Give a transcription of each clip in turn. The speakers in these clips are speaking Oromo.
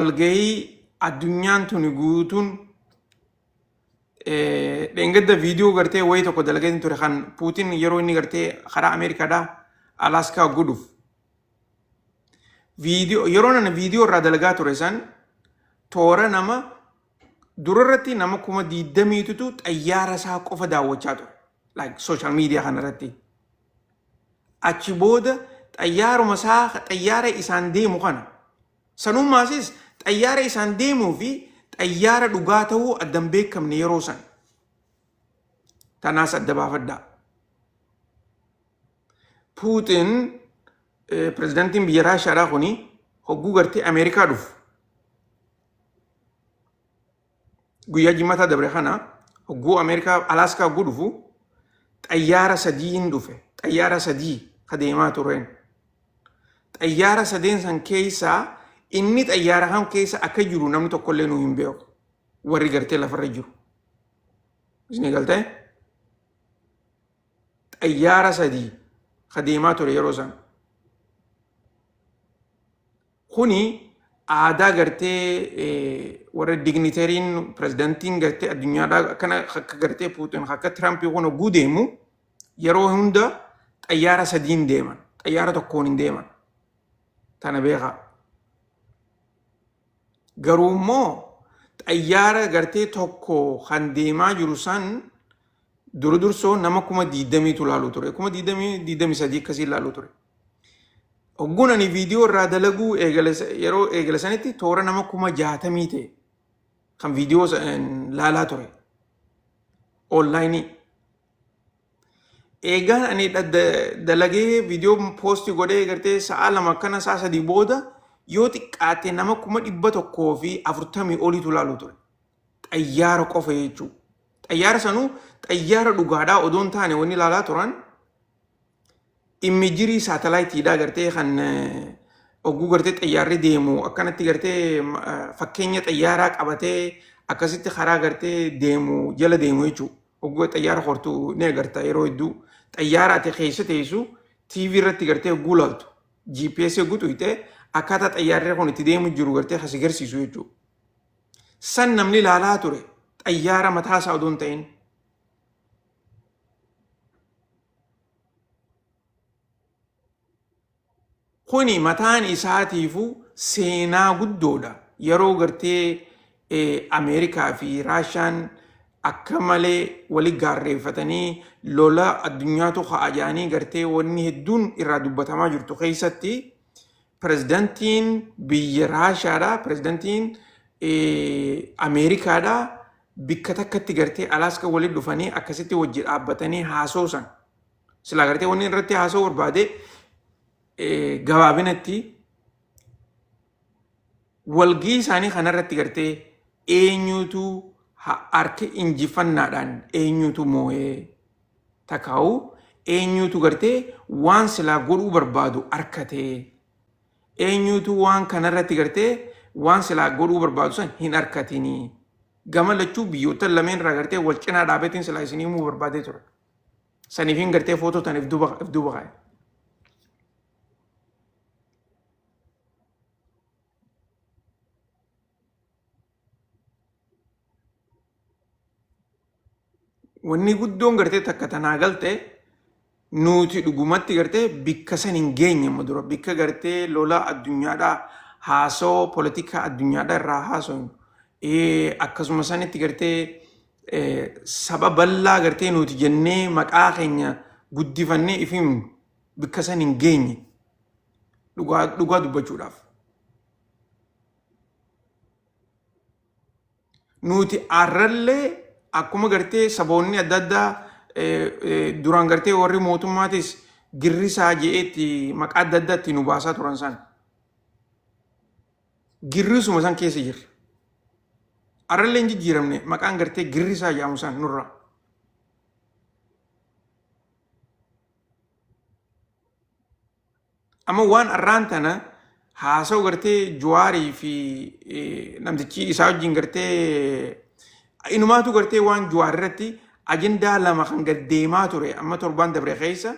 Walgahii addunyaan tuni guutuun dheengadda viidiyoo gartee wayii tokko dalagee ture kan Puutin yeroo inni gartee karaa Ameerikaadhaa Alaaskaa godhuuf. Viidiyoo yeroo nana viidiyoo irraa dalagaa ture san toora nama durarratti nama 20,000tu xayyaara isaa qofa daawwachaa ture. Like social media kanarratti. Achi booda xayyaaruma isaa xayyaara isaan deemu kana Sanummaasis xayyaara isaan deemuu fi xayyaara dhugaa ta'uu adda hin beekamne yeroo san. Tanaas adda baafadhaa. Puutin pirezidaantiin biyya Raashaadhaa kuni hogguu gartee Ameerikaa dhufu. Guyyaa Jimataa dabre kana hogguu Ameerikaa Alaaskaa hogguu dhufu xayyaara sadiin dhufe. Xayyaara sadii ka deemaa tureen. Xayyaara sadeen san keessaa inni xayyaara kam keessa akka jiru namni tokkollee nu hin beeku. Warri gartee lafarra jiru. Isin galtee? Xayyaara sadii ka deemaa ture yeroo san. Kuni aadaa gartee warra dignitariin pirezidantiin gartee addunyaadhaa akkana akka gartee Puutin akka Tirampii kun hogguu deemu yeroo hunda xayyaara sadiin deeman. Xayyaara tokkoon hin deeman. Tana beekaa. Garuu immoo xayyaara gartee tokko kan deemaa jiru san dura dursoo nama 20,000tu laaluu ture. 20,000 23 akkasii laaluu ture. Hogguun ani viidiyoo irraa dalaguu eegale yeroo eegale sanitti toora nama 60,000 ta'e kan viidiyoo laalaa ture. Onlaayinii. Eegaan ani dalagee viidiyoo poostii godhee gartee sa'a 2 akkana sa'a 3 booda yoo xiqqaate nama 140,000 oliitu laaluu ture. Xayyaara qofa jechuudha. Xayyaara sanuu xayyaara dhugaadhaa odoo hin taane wanni ilaalaa turan immijirii saatalaayitiidhaa gartee kan ogguu gartee xayyaarri deemu akkanatti gartee fakkeenya xayyaaraa qabatee akkasitti karaa gartee deemu jala deemu jechuudha. Ogguu xayyaara hortu ni agarta yeroo hedduu xayyaara ati keessa teessu TV irratti gartee ogguu laaltu GPS ogguu tuyte akkaataa xayyaarri kun itti deemu jiru gartee kasi garsiisu jechuudha. San namni ilaalaa ture xayyaara mataa isaa odoo hin ta'in. Kuni mataan isaatiifuu seenaa guddoodha. Yeroo gartee Ameerikaa fi Raashaan akka malee wali gaarreeffatanii lola addunyaatu ka'a jedhanii gartee wanni hedduun irraa dubbatamaa jirtu keessatti pirezidantiin biyya Raashaadha, pirezidantiin Ameerikaadha bikka takkatti gartee Alaaska walitti dhufanii akkasitti wajji dhaabbatanii haasoosan. Silaa gartee wanni irratti haasoo barbaade gabaabinatti walgii isaanii kanarratti gartee eenyutu harka injifannaadhaan eenyutu moo'ee takkaa'u eenyutu gartee waan silaa godhuu barbaadu arkatee eenyutu waan kanarratti gartee waan silaa godhuu barbaadu san hin arkatinii gama lachuu biyyoota lameen irraa gartee wal cinaa dhaabeetiin silaa isinii himuu barbaadee ture. Saniifin gartee footoo tan if duuba kaa'e. Wanni guddoon gartee takka tanaa galte nuti dhugumatti gartee bikka san hin geenye amma dura bikka gartee lola addunyaadhaa haasoo politikaa addunyaadhaa irraa haasofnu akkasuma sanitti gartee saba bal'aa gartee nuti jennee maqaa keenya guddifannee if himnu bikka san hin geenye dhugaa dhugaa dubbachuudhaaf. Nuti arrallee akkuma gartee saboonni adda addaa duraan gartee warri mootummaatis girrisaa je'eetti maqaa adda addaatti nu baasaa turan san. Girrisuma san keessa jirra. Arrallee hin jijjiiramne maqaan gartee girrisaa jedhamu san nurraa. Amma waan arraan tana haasa'u gartee Juwaarii fi namtichi isaa wajjin gartee inumaatu gartee waan Juwaar irratti ajandaa lama kan gad deemaa ture amma torbaan dabre keessa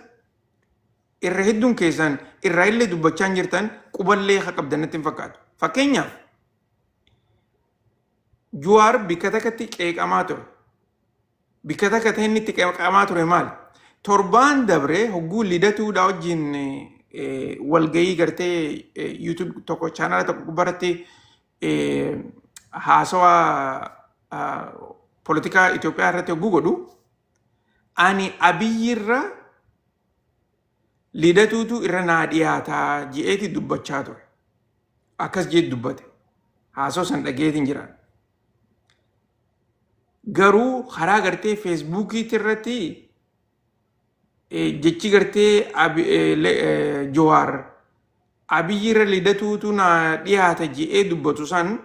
irra hedduun keessan irraa illee dubbachaa hin jirtan quballee akka qabdan natti hin fakkaatu. Fakkeenyaaf Jawaar bikka takkatti qeeqamaa ture. Bikka takka ta'e inni itti qeeqamaa ture maali? Torbaan dabree hogguu Lidatuudhaa wajjin walgahii gartee YouTube tokko chaanala tokko gubbaratti haasawaa poolitikaa Itoophiyaa irratti hogguu godhu, ani Abiyyirra Lidatuutu irra naa dhiyaataa je'eeti dubbachaa ture. Akkas jeet dubbate. Haasoo san dhageetiin jiran. Garuu karaa gartee Feesbuukiitti irratti jechi gartee Jawaar Abiyyirra Lidatuutu naa dhiyaata je'ee dubbatu san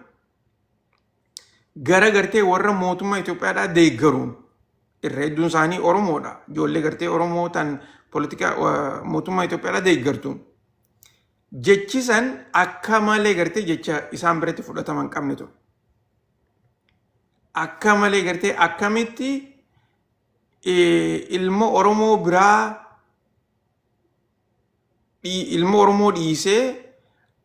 gara gartee warra mootummaa Itoophiyaadhaa deeggaruun, irra hedduun isaanii Oromoodha. Ijoollee gartee Oromoo tan poolitikaa mootummaa Itoophiyaadhaa deeggartuun. Jechi san akka malee gartee jecha isaan biratti fudhatama hin qabne ture. Akka malee gartee akkamitti ilma Oromoo biraa, ilma Oromoo dhiisee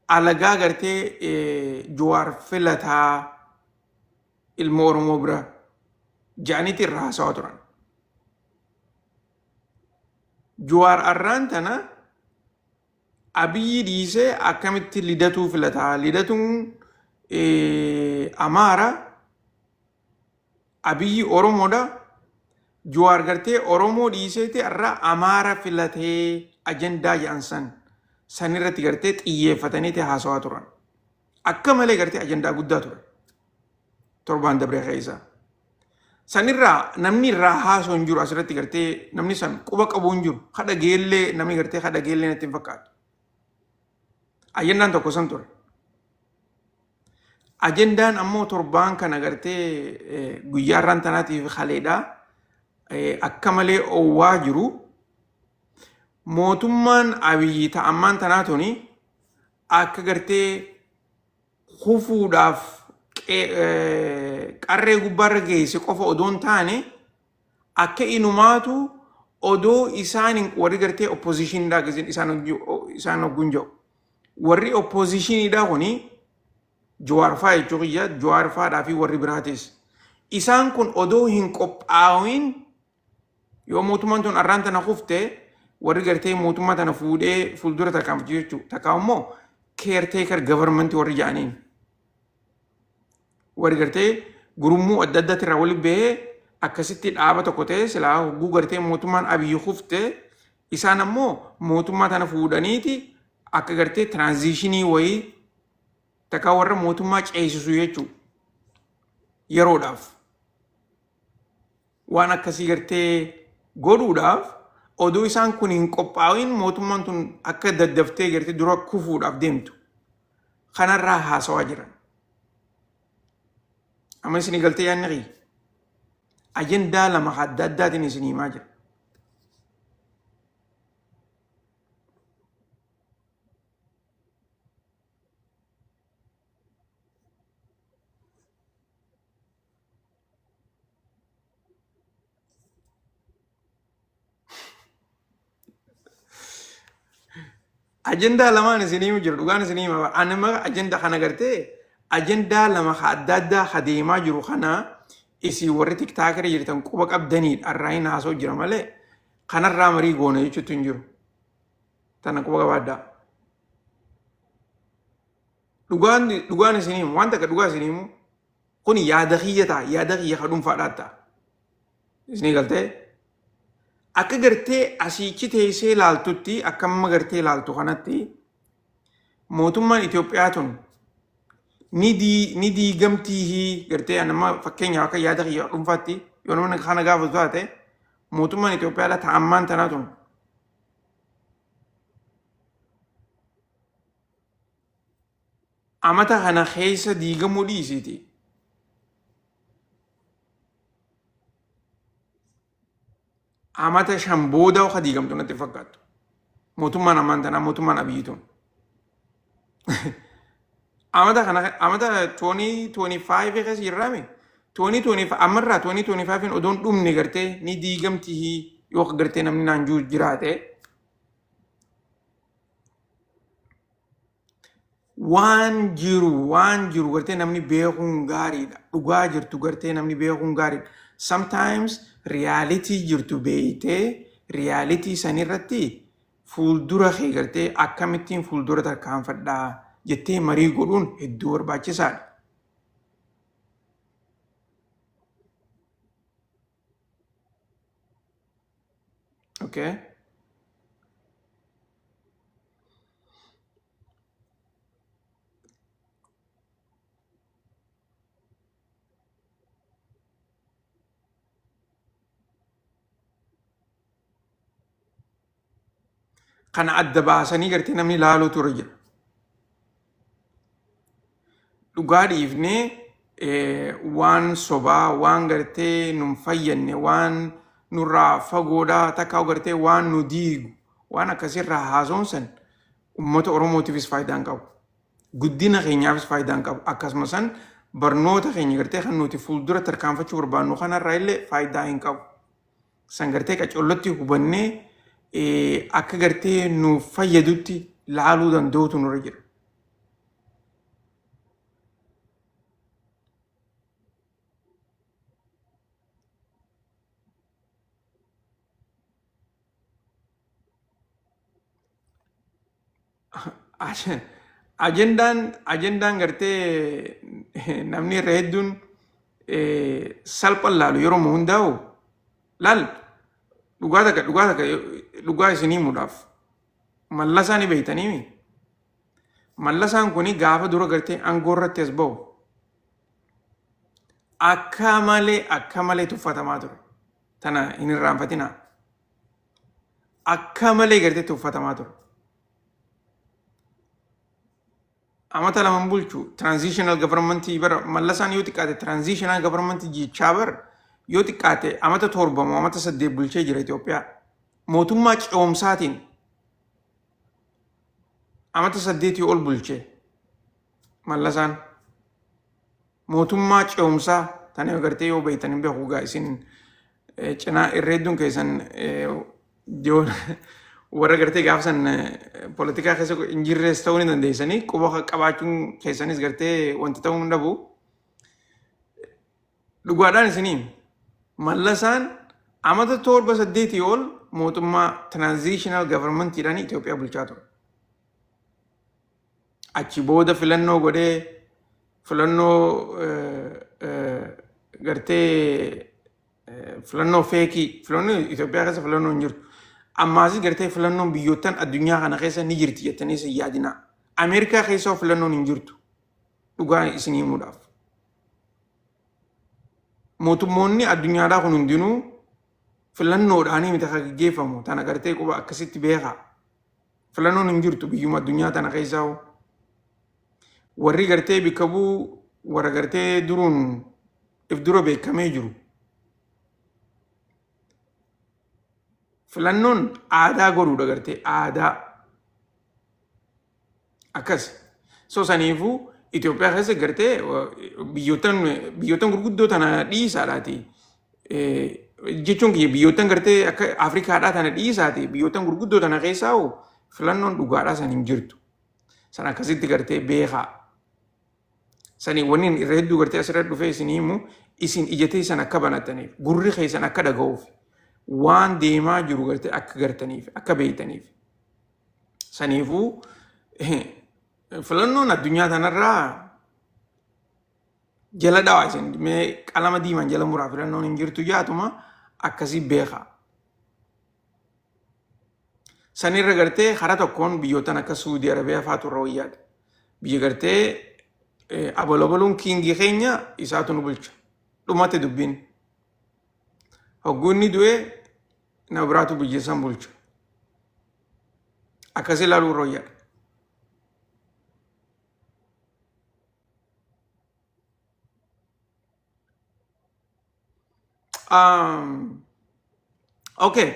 alagaa gartee Jawaar filataa ilma Oromoo bira jedhaniiti irra haasawaa turan. Jawaar arraan tana Abiyyi dhiisee akkamitti Lidatuu filataa? Lidatuun Amaara, Abiyyi Oromoodha. Jawaar gartee Oromoo dhiiseeti irraa Amaara filatee ajandaa jedhan san sanirratti gartee xiyyeeffataniiti haasawaa turan. Akka malee gartee ajandaa guddaa ture. Torbaan dabree keessa. Sanirraa namni irraa haasoo hin jiru, asirratti gartee namni san quba qabu hin jiru. Kadha geellee namni gartee kadha geellee natti hin fakkaatu. Ajandaan tokko san ture. Ajandaan ammoo torbaan kana gartee guyyaa irraan tanaatiif kaleedha. Akka malee owwaa jiru. Mootummaan Abiyyi ta'ammaan tanaa tuni akka gartee kufuudhaaf qarree gubbaarra geesse qofa odoo hin taane, akka inumaatu odoo isaan warri gartee oppositioniidhaa isaan hogguun jiru. Warri oppositioniidhaa kuni Jawaar faa jechuu kiyya, Jawaar faadhaa fi warri biraatis. Isaan kun odoo hin qophaa'in yoo mootummaan tun arraan tana kufte, warri gartee mootummaa tana fuudhee fuuldura tarkaanfachiisu jechuudha. Takka immoo caretaker government warri jedhaniin. Warri gartee gurmuu adda addaatti irraa walitti bahee akkasitti dhaaba tokko ta'ee silaa hogguu gartee mootummaan Abiyyi kufte, isaan ammoo mootummaa tana fuudhaniiti akka gartee transitionii wayii takka warra mootummaa ceesisu jechuudha. Yeroodhaaf. Waan akkasii gartee godhuudhaaf oduu isaan kun hin qophaa'in mootummaan tun akka daddaftee gartee dura kufuudhaaf deemtu kanarraa haasawaa jiran. Amma isinii galtee yaadni kiyya. Ajandaa lama adda addaatiin isin himaa jira. Ajandaa lamaan isin himu jira, dhugaan isin hima. Ani ma ajandaa kana gartee ajandaa lama ka adda addaa ka deemaa jiru kana isin warri TikTokirra jirtan quba qabdaniidha. Arraa hin haasa'u jira malee kanarraa marii goona jechuutti hin jiru. Tana quba qabaadhaa. Dhugaan dhugaan isin himu, waan takka dhugaa isin himu, kun yaada kiyya ta'a, yaada kiyya ka dhuunfaadhaa ta'a. Isinii galtee? Akka gartee asiichi teessee ilaaltutti, akka amma gartee ilaaltu kanatti, mootummaan Itoophiyaa tun ni diigamtii gartee nama fakkeenyaaf akka yaada kiyya dhuunfaatti yoo namni kana gaafatu taate, mootummaan Itoophiyaa ta'a ammaan tanaa tun amata kana keessa diigamuu dhiisiiti. Amata 5 booda akka diigamtu natti fakkaattu. Mootummaan ammaan tanaa, mootummaan Abiyyi tun. Amata kana, amata 2025 keessa jirraame, 2025 ammarraa 2025 odoon dhumne gartee ni diigamti yoo gartee namni naan jiru jiraate. Waan jiru waan jiru gartee namni beekuun gaariidha. Dhugaa jirtu gartee namni beekuun gaariidha. Sometimes reality jirtu beeytee reality sanirratti fuuldura kee gartee akkamittiin fuuldura tarkaanfadhaa jettee marii godhuun hedduu barbaachisaadha. Okay. Kana adda baasanii gartee namni laaluutu irra jira. Dhugaa dhiifnee waan sobaa, waan gartee nun fayyadne, waan nurraa fagoodhaa, takkaa gartee waan nu diigu, waan akkasirraa haasa'uun san uummata Oromootiifis faayidaa hin qabu. Guddina keenyaafis faayidaa hin qabu. Akkasuma san barnoota keenya gartee kan nuti fuuldura tarkaanfachuu barbaannu kanarraa illee faayidaa hin qabu. San gartee qacollotti hubannee akka gartee nu fayyadutti laaluu danda'utu nurra jira. Ajendaan gartee namni irra hedduun salphan laalu yeroo hundaa'u laal dhugaa takka dhugaa takka dhugaa isinii himuudhaaf Mallasaa ni beektaniimi. Mallasaan kuni gaafa dura gartee aangoo irratti as ba'u akka malee akka malee tuffatamaa ture. Tana hin irraanfatinaa. Akka malee gartee tuffatamaa ture. Amata laman bulchu transitional government bara Mallasaan yoo xiqqaate transitional government jechaa bar yoo xiqqaate amata 7 moo amata 8 bulchee jira Itoophiyaa. Mootummaa ce'umsaatiin amata 8 ol bulchee Mallasaan. Mootummaa ce'umsaa tana yoo gartee yoo beektan hin beeku gaa isin cinaa irra hedduun keessan warra gartee gaafa san poolitikaa keessa hin jirres ta'uu ni dandeessanii quba qabaachuun keessanis gartee wanti ta'uu hin dhabu. Dhugaadhaan isinii Mallasaan amata 7 8 ol mootummaa transitional governmentiidhaan Itoophiyaa bulchaa ture. Achi booda filannoo godhee filannoo gartee filannoo feekii filannoo Itoophiyaa keessa filannoo hin jirtu. Ammaas gartee filannoon biyyoottan addunyaa kana keessa ni jirti jettanii isin yaadinaa. Ameerikaa keessa filannoon hin jirtu. Dhugaa isin himuudhaaf. Mootummoonni addunyaadhaa kun hundinuu filannoodhaanii miti akka gaggeeffamu tana gartee quba akkasitti beekaa. Filannoon hin jirtu biyyuma addunyaa tana keessaa hoo. Warri gartee bikka bu'u warra gartee duruun if dura beekamee jiru. Filannoon aadaa godhuudha gartee aadaa. Akkas. So saniifuu Itoophiyaa keessa gartee biyyoottan gurguddoo tana dhiisaadhaati. Jechuun kiyya biyyoottan gartee akka Afrikaadhaa tana dhiisaati biyyoottan gurguddoo tana keessaa hoo filannoon dhugaadhaa san hin jirtu. San akkasitti gartee beekaa. Sanii wanni irra hedduu gartee asirra dhufee isin himu isin ija teessan akka banattaniif gurri keessan akka dhaga'uuf waan deemaa jiru gartee akka gartaniif akka beektaniif. Saniifuu filannoon addunyaa tanarraa jala dhawaa isin mee qalama diimaan jala muraa filannoon hin jirtu jaatuma akkasii beekaa. Sanirra gartee karaa tokkoon biyyootan akka Suudii Arabiyaa fa'aatu irra wayyaadha. Biyya gartee abalabaluun kiingii keenya isaatu nu bulcha. Dhumate dubbiin. Hogguu inni du'e nama biraatu biyya san bulcha. Akkasii ilaaluu irra wayyaadha. Okay.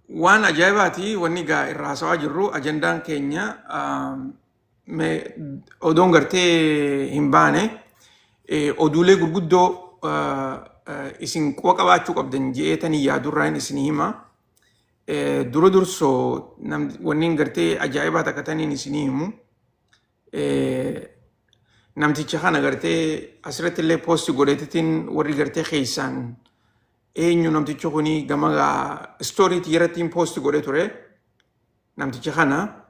Waan ajaa'ibaati wanni gaa irraa haasawaa jirru ajandaan keenya odoon gartee hin baane oduulee gurguddoo isin quba qabaachuu qabdan je'eetanii yaadurraan isin hima. Dura dursoo wanniin gartee ajaa'ibaa takka taniin isinii himu. Namticha kana gartee asirratti illee poosti godheetitiin warri gartee keessaan eenyu namtichi kuni gama istooriitii irratti poosti godhee ture. Namticha kana.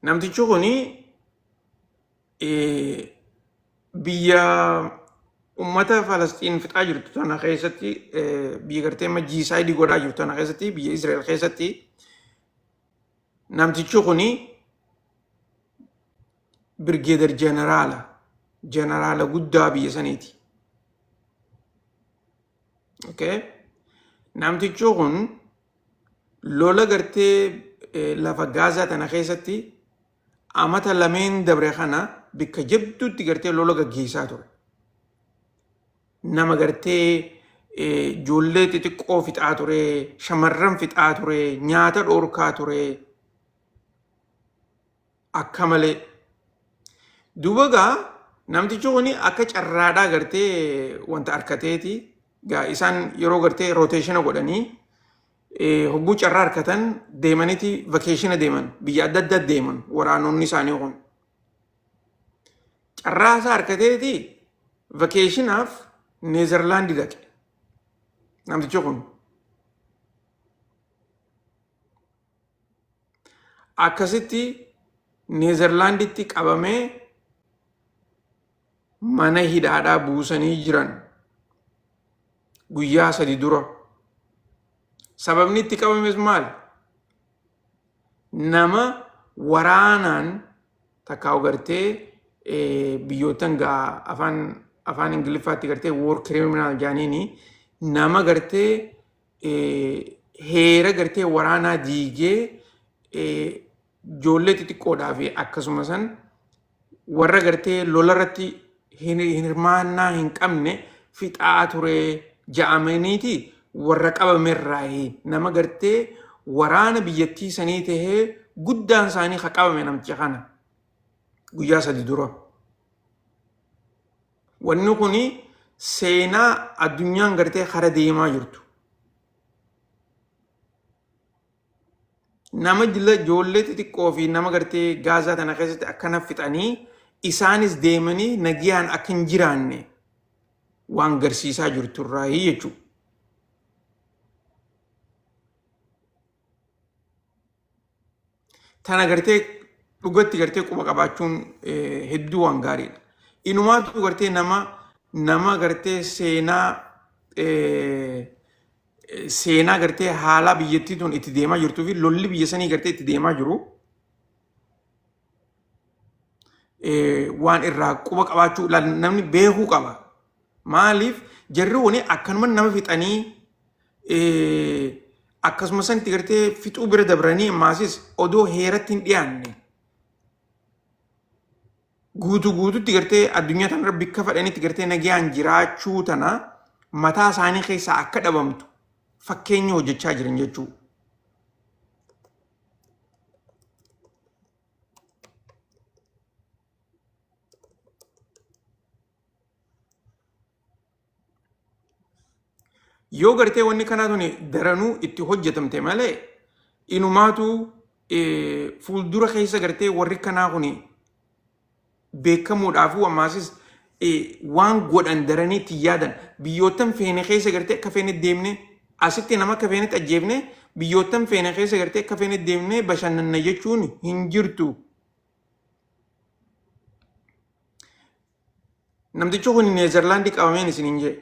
Namtichi kuni biyya ummata Falasxiin fixaa jirtu tana keessatti, biyya gartee amma jiisaayidii godhaa jirtu tana keessatti, biyya Israa'el keessatti namtichi kuni birgeedar jeneraala guddaa biyya saniiti. Okay? Namtichi kun lola gartee lafa Gaazaa tana keessatti amata lameen dabre kana bikka jabduutti gartee lola gaggeessaa ture. Nama gartee ijoollee xixiqqoo fixaa ture, shamarran fixaa ture, nyaata dhoorkaa ture akka malee. Duuba gaa namtichi kun akka carraadhaa gartee wanta harkateeti. Gaa isaan yeroo gartee roteeshina godhanii hogguu carraa harkatan deemaniiti vakeeshina deeman, biyya adda addaa deeman waraanonni isaanii kun. Carraa isaa harkateeti vakeeshinaaf Neezerlaandi dhaqe namtichi kun. Akkasitti Neezerlaanditti qabamee mana hidhaadhaa buusanii jiran guyyaa 3 dura. Sababni itti qabames maal? Nama waraanaan takkaa gartee biyyoottan gaa afaan Ingiliffaatti gartee war criminal jaaniini, nama gartee heera gartee waraanaa diigee ijoollee xixiqqoodhaa fi akkasuma san warra gartee lola irratti hirmaannaa hin qabne fixaa ture ja'amaniiti warra qabamerraayi. Nama gartee waraana biyyattii sanii tahee guddaan isaanii ka qabame namticha kana guyyaa 3 dura. Wanni kuni seenaa addunyaan gartee kara deemaa jirtu. Nama jila ijoollee xixiqqoo fi nama gartee Gaazaa tana keessatti akkana fixanii isaanis deemanii nagiyaan akka hin jiraanne waan garsiisaa jirtu irraayii jechuudha. Tana gartee dhugatti gartee quba qabaachuun hedduu waan gaariidha. Inumaatu gartee nama gartee seenaa gartee haala biyyattii tun itti deemaa jirtuu fi lolli biyya sanii gartee itti deemaa jiru waan irraa quba qabaachuu namni beekuu qaba. Maaliif jarri kuni akkanuma nama fixanii akkasuma sanatti gartee fixuu bira dabranii ammaasis odoo heeratti hin dhiyaanne guutuu guututti gartee addunyaa tanarra bikka fedhanitti gartee nagayaan jiraachuu tana mataa isaanii keessaa akka dhabamtu fakkeenya hojjechaa jiran jechuudha. Yoo gartee wanni kanaa tuni daranuu itti hojjetamte malee inumaatu fuuldura keessa gartee warri kanaa kuni beekamuudhaafuu ammaasis waan godhan daranii itti yaadan, biyyoottan feene keessa gartee akka feene deemne, asitti nama akka feenetti ajjeefne, biyyoottan feene keessa gartee akka feene deemne bashannanna jechuun hin jirtu. Namtichi kun Neezerlaandii qabameen isiniin jee.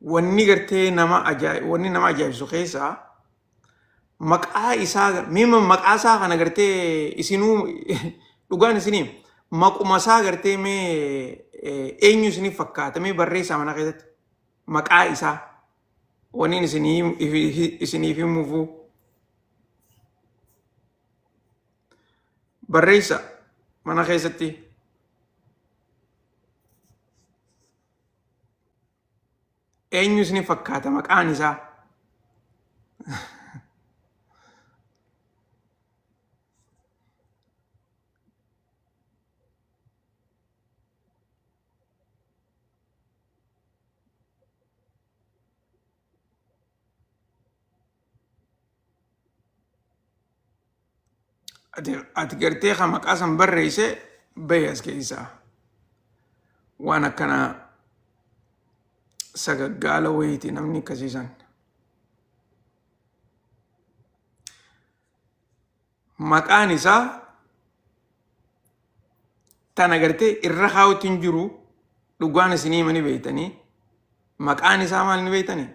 Wanni gartee nama ajaa'ib wanni nama ajaa'ibsu keessaa maqaa isaa, miima maqaa isaa kana gartee isinuu dhugaan isinii maquma isaa gartee mee eenyu isiniif fakkaata, mee barreessaa mana keessatti maqaa isaa wanni isiniif himuufuu barreessa mana keessatti. Eenyu isiniif fakkaata maqaan isaa? Ati gartee ka maqaa san barreesse bahi as keessaa. Waan akkanaa sagaggaala wayiiti namni akkasiisan. Maqaan isaa tana gartee irra kaa'utti hin jiru dhugaan isinii hima ni beektanii. Maqaan isaa maal ni beektanii?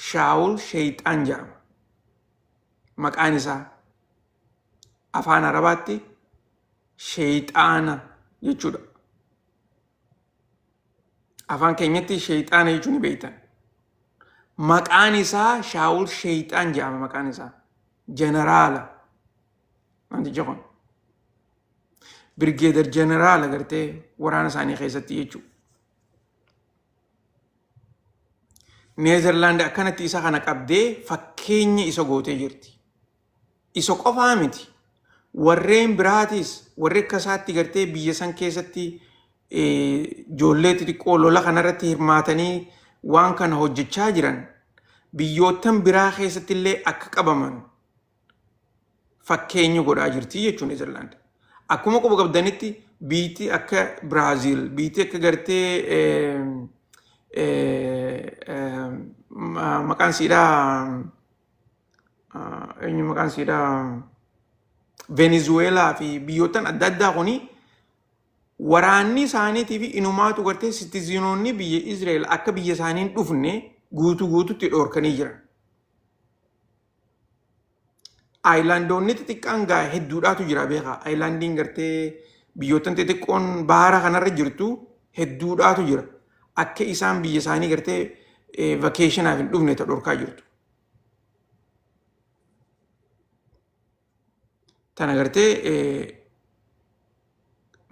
Shaawul Sheeyxaan jedhama. Maqaan isaa afaan Arabaatti sheeyxaana jechuudha. Afaan keenyatti sheeyxaana jechuun ni beektan. Maqaan isaa Shaawul Sheeyxaan jedhama maqaan isaa. Jeneraala. Namtichi kun. Birgeedar jeneraala gartee waraana isaanii keessatti jechuudha. Neezerlaand akkanatti isa kana qabdee fakkeenya isa gootee jirti. Isa qofaa miti. Warreen biraatis warri akka isaatti gartee biyya san keessatti ijoollee xixiqqoo lola kanarratti hirmaatanii waan kana hojjechaa jiran biyyoottan biraa keessatti illee akka qabaman fakkeenya godhaa jirti jechuun Neezerlaand. Akkuma quba qabdanitti biitti akka Biraaziil, biitti akka gartee maqaan siidhaa eenyu maqaan siidhaa Venezuweelaa fi biyyoottan adda addaa kuni waraanni isaaniitii fi inumaatu gartee sitizinoonni biyya Israa'el akka biyya isaanii hin dhufne guutuu guututti dhoorkanii jiran. Aayilaandoonni xixiqqaan gaa hedduudhaatu jira beekaa. Aayilaandiin gartee biyyoottan xixiqqoon baara kanarra jirtu hedduudhaatu jira. Akka isaan biyya isaanii gartee vakeeshinaaf hin dhufne ta dhorkaa jirtu. Tana gartee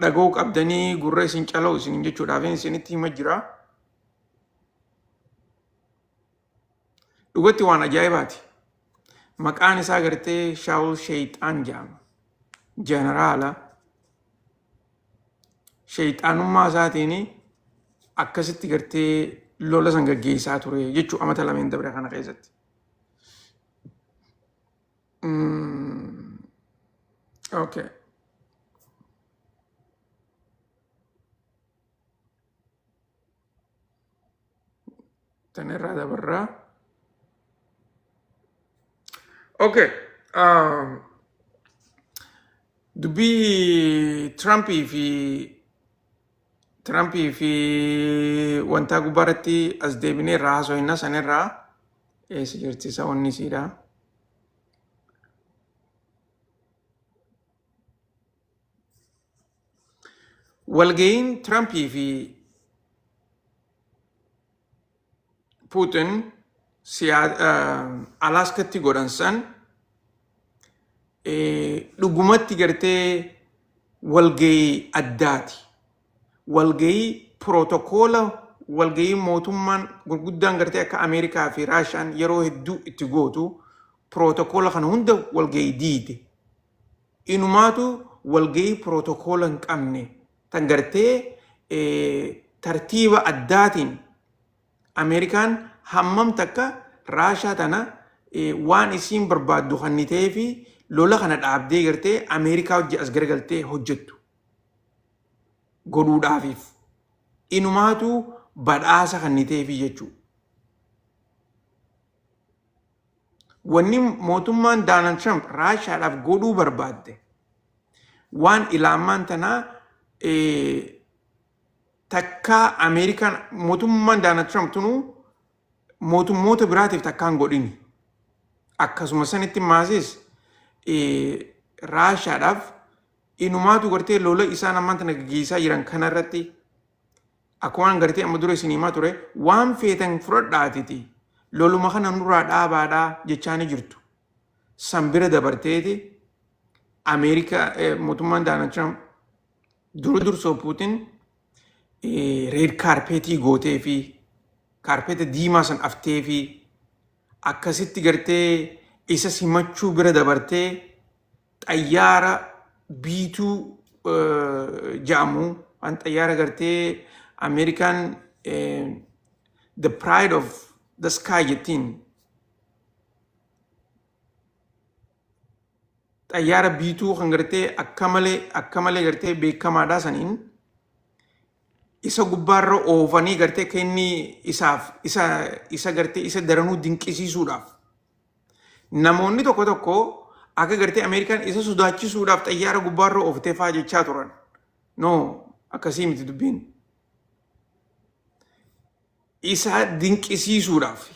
dhaga'uu qabdanii gurra isin cala'u isin jechuudhaaf isinitti hima jira. Dhugatti waan ajaa'ibaati. Maqaan isaa gartee Shaawul Sheeyxaan jedhama. Jeneraala. Sheeyxaanummaa isaatiin akkasitti gartee lola san gaggeessaa ture jechuu amata lameen dabre kana keessatti. Okay. Tan irraa dabarraa. Okay. Dubbii Tirampii fi wantaa gubbaa irratti as deebinee irraa haasofna sanirraa eessa jirti isa wanni isiidha. Walga'iin Tirampii fi Puutin Alaaskatti godhan san dhugumatti gartee walga'ii addaati. Walga'ii pirootookoola walga'ii mootummaan gurguddaan gartee akka Ameerikaa fi Raashaan yeroo hedduu itti gootu pirootookoola kana hunda walga'ii diide. Inumaatu walga'ii pirootookoola hin qabne tan gartee tartiiba addaatiin Ameerikaan hammam takka Raashaa tana waan isiin barbaaddu kannitee fi lola kana dhaabdee gartee Ameerikaa hojii as garagaltee hojjettu godhuudhaafiif inumaatu badhaasa kanniteefi jechuudha. Wanni mootummaan Doonaald Tiraamp Raashaadhaaf godhuu barbaadde waan ilaamaan tanaa takkaa Ameerikaan mootummaan Doonaald Tiraamp tunuu mootummoota biraatiif takkaa hin godhini. Akkasuma sanitti maasis Raashaadhaaf inumaatu gartee lola isaan ammaan tana gaggeessaa jiran kanarratti akkuma gartee amma dura isin himaa ture waan feetan fudhadhaatiti loluma kana nurraa dhaabaadhaa jechaa ni jirtu. San bira dabarteeti Ameerikaa mootummaan Doonaald Tiraamp dura dursoo Puutin red carpetii gootee fi kaarpeeta diimaa san aftee fi akkasitti gartee isa simachuu bira dabartee xayyaara B-2 jedhamu waan xayyaara gartee Ameerikaan the pride of the sky jettiin. Xayyaara biituu kan gartee akka malee akka malee gartee beekamaadhaa saniin isa gubbaarra oofanii gartee akka inni isaaf isa isa gartee isa daranuu dinqisiisuudhaaf. Namoonni tokko tokko akka gartee Ameerikaan isa sodaachisuudhaaf xayyaara gubbaarra ooftee faa jechaa turan. No, akkasii miti dubbiin. Isa dinqisiisuudhaaf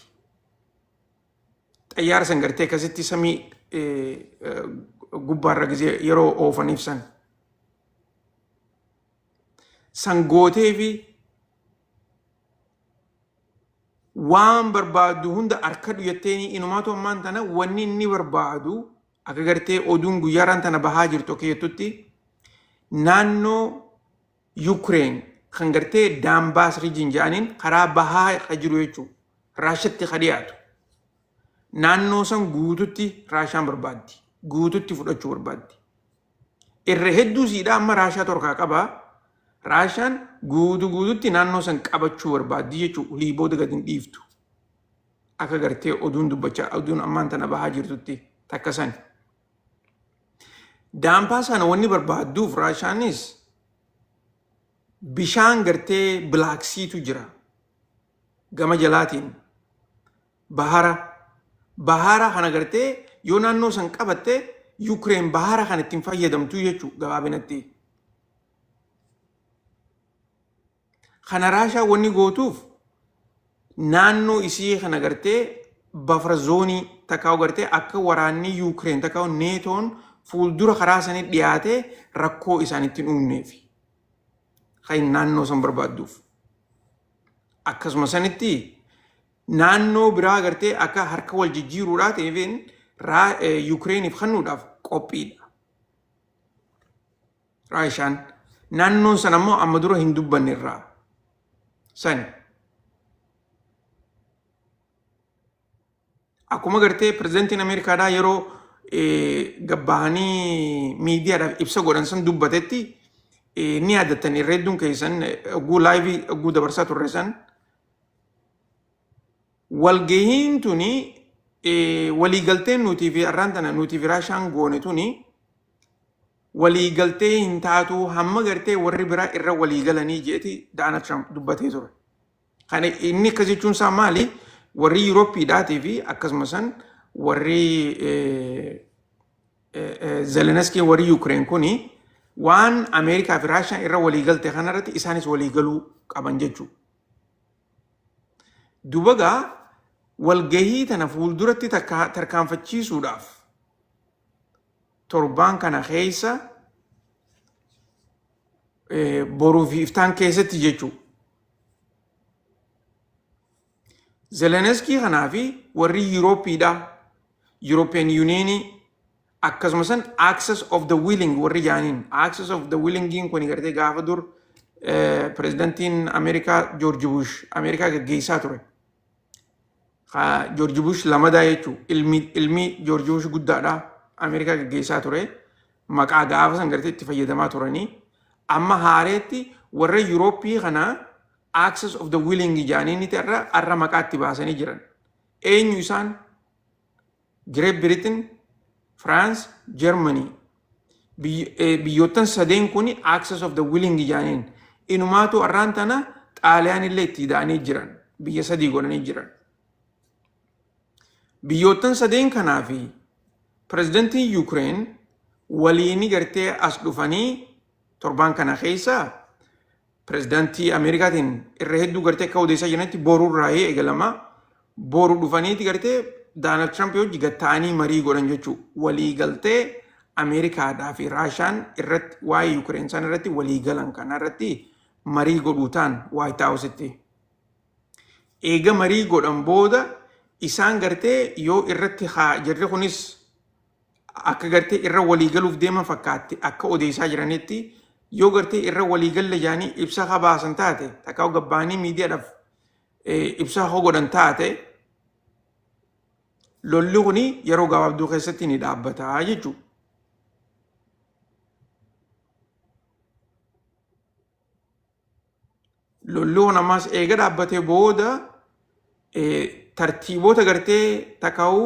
xayyaara san gartee akkasitti samii gubbaarra gizee yeroo oofaniif san. San gootee fi waan barbaaddu hunda arkadhu jetteeni inumaatu ammaan tana wanni inni barbaadu akka gartee oduun guyyaaraan tana bahaa jirtu akka jettutti naannoo Yukreen kan gartee Daanbaas region jedhaniin karaa bahaa ka jiru jechuudha. Raashatti ka dhiyaatu. Naannoo san guututti Raashaan barbaaddi. Guututti fudhachuu barbaaddi. Irra hedduu siidhaa amma Raashaa torkaa qaba. Raashaan guutu guututti naannoo san qabachuu barbaaddi jechuudha. Olii booda gadi hin dhiiftu. Akka gartee oduun dubbachaa oduun ammaan tana bahaa jirtutti takka sani. Daampaa sana wanni barbaadduuf Raashaanis bishaan gartee Black Seatu jira. Gama jalaatiin bahara. Bahara kana gartee yoo naannoo san qabatte Yukreen bahara kana ittiin fayyadamtu jechuudha gabaabinatti. Kana Raashaa wanni gootuuf naannoo isii kana gartee bafra zoonii takkaa'u gartee akka waraanni Yuukireen takkaa'u neetoon fuuldura karaa sanii dhiyaatee rakkoo isaanitti hin uumneef. Kan naannoo san barbaadduuf. Akkasuma sanitti naannoo biraa gartee akka harka wal jijjiiruudhaa ta'eefin Yuukireeniif kennuudhaaf qophiidha. Raashaan naannoon san ammoo amma dura hin dubbanne irraa sani. Akkuma gartee pirezidantiin Ameerikaadhaa yeroo gabbahanii miidiyaadhaaf ibsa godhan san dubbatetti ni yaadattan irra hedduun keessan oguu laayivii oguu dabarsaa turre san walgahiin tuni waliigalteen nutii fi arraan tana nutii fi Raashaan goone tuni walii galtee hin taatu hamma gartee warri biraa irra walii galanii jeeti Daanald Tiraamp dubbatee ture. Kana inni akkas jechuun isaa maali? Warri Yuurooppiidhaatii fi akkasuma san warri Zelenskiin warri Yuukireen kuni waan Ameerikaa fi Raashaan irra walii galte kanarratti isaanis walii galuu qaban jechuudha. Duuba gaa walgahii tana fuulduratti tarkaanfachiisuudhaaf torbaan kana keessa boruu fi iftaan keessatti jechuudha. Zeleneskii kanaa fi warri Yuurooppiidha. European Unionii akkasuma san Axis of the Willing warri jaaniin Axis of the Willingiin kun gartee gaafa dur pirezidantiin Ameerikaa George Bush Ameerikaa gaggeessaa ture. George Bush lamadaa jechuun ilmi George Bush guddaadha Ameerikaa gaggeessaa ture. Maqaa gaafa san gartee itti fayyadamaa turanii. Amma haareetti warra Yurooppii kana Axis of the Willing jaaniin irra arra maqaa itti baasanii jiran. Eenyu isaan? Great Britain, France, Germany. Biyyoottan sadeen kun Axis of the Willing jaaniin. Inumaatu arraan tana Xaaliyaan illee itti da'anii jiran. Biyya sadii godhanii jiran. Biyyoottan sadeen kanaa fi pirezidantiin Yuukireen waliin gartee as dhufanii torbaan kana keessa pirezidantii Ameerikaatiin irra hedduu gartee akka odeessaa jiranitti borurraa eegalama. Boru dhufaniiti gartee Daanald Tiraamp hojii gatta'anii marii godhan jechuudha. Walii galtee Ameerikaadhaa fi Raashaan irratti waa'ee Yuukireen isaan irratti walii galan kana irratti marii godhuu ta'an White House-tti. Eega marii godhan booda isaan gartee yoo irratti haa jarri kunis akka gartee irra walii galuuf deeman fakkaatti akka odeessaa jiranitti yoo gartee irra walii galle jaanii ibsa haa baasan taate takkaa gabbaanii miidiyaadhaaf ibsa haa godhan taate lolli kuni yeroo gabaabduu keessatti ni dhaabbata jechuudha. Lolli kun ammas eega dhaabbatee booda tartiibota gartee takkaa'u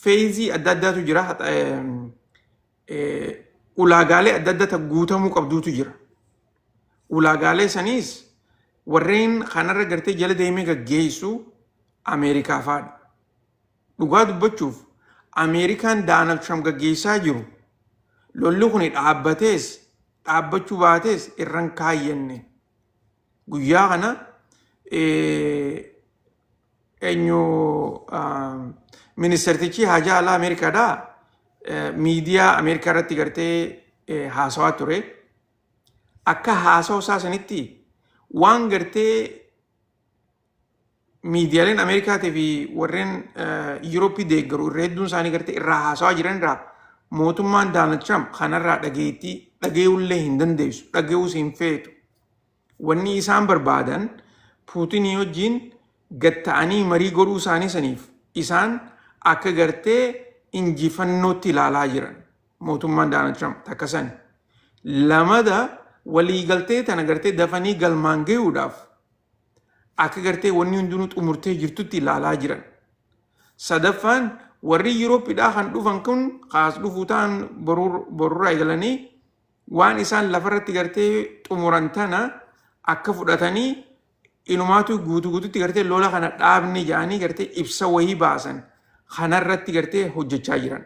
feezii adda addaatu jira. Ulaagaalee adda addaa guutamuu qabduutu jira. Ulaagaalee saniis warreen kanarra gartee jala deemee gaggeessu Ameerikaa fa'aadha. Dhugaa dubbachuuf, Ameerikaan Daanald Trump gaggeessaa jiru lolli kun dhaabbatees dhaabbachuu baatees irran kaayyanne. Guyyaa kana eenyu, ministeertichi haajaa alaa Ameerikaadhaa miidiyaa Ameerikaa irratti gartee haasawaa ture. Akka haasawa isaa sanitti, waan gartee miidiyaaleen Ameerikaatii fi warreen Yurooppii deeggaru irra hedduun isaanii gartee irraa haasawaa jiran irraa, mootummaan Daanald Trump kanarraa dhageettii dhagayuullee hin dandeessu, dhagayuus hin feetu. Wanni isaan barbaadan, Puutinii wajjin gad ta'anii marii godhuu isaanii saniif isaan akka gartee injifannootti ilaalaa jiran mootummaan Daanald Trump takka sani. Lamada, waliigaltee tana gartee dafanii galmaan gayuudhaaf akka gartee wanni hundinuu xumurtee jirtutti ilaalaa jiran. Sadaffaan, warri Yuurooppiidhaa kan dhufan kun kaas dhufuu ta'an borurraa eegalanii waan isaan lafarratti gartee xumuran tana akka fudhatanii, inumaatu guutuu guututti gartee lola kana dhaabne jedhanii gartee ibsa wayii baasan kanarratti gartee hojjechaa jiran.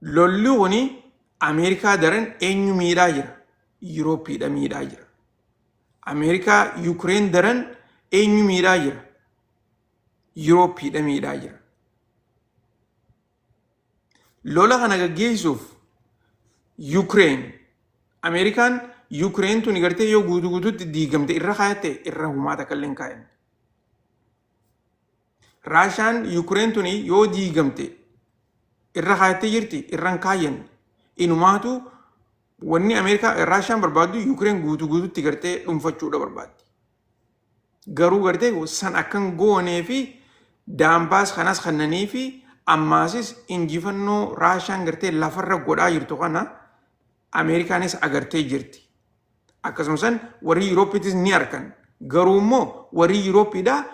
Lolli kuni Ameerikaa daran eenyu miidhaa jira? Yuurooppiidha miidhaa jira. Ameerikaa Yukireen daran eenyu miidhaa jira? Yuurooppiidha miidhaa jira. Lola kana gaggeessuuf Yukireen, Ameerikaan Yukireen tuni gartee yoo guutuu guutuutti diigamte irra kaayatte, irra humaa takka illee hin kaayanne. Raashaan Yukireen tuni yoo diigamte irra kaayattee jirti, irra hin kaayyanne. Inumaatu wanni Ameerikaa Raashaan barbaaddu Yukireen guutuu guutuutti gartee dhuunfachuudha barbaaddi. Garuu gartee san akkan goonee fi Daanbaas kanas kannanii fi ammaasis injifannoo Raashaan gartee lafarra godhaa jirtu kana Ameerikaanis agartee jirti. Akkasumas warri Yuurooppiitis ni argan. Garuu immoo warri Yuurooppiidhaa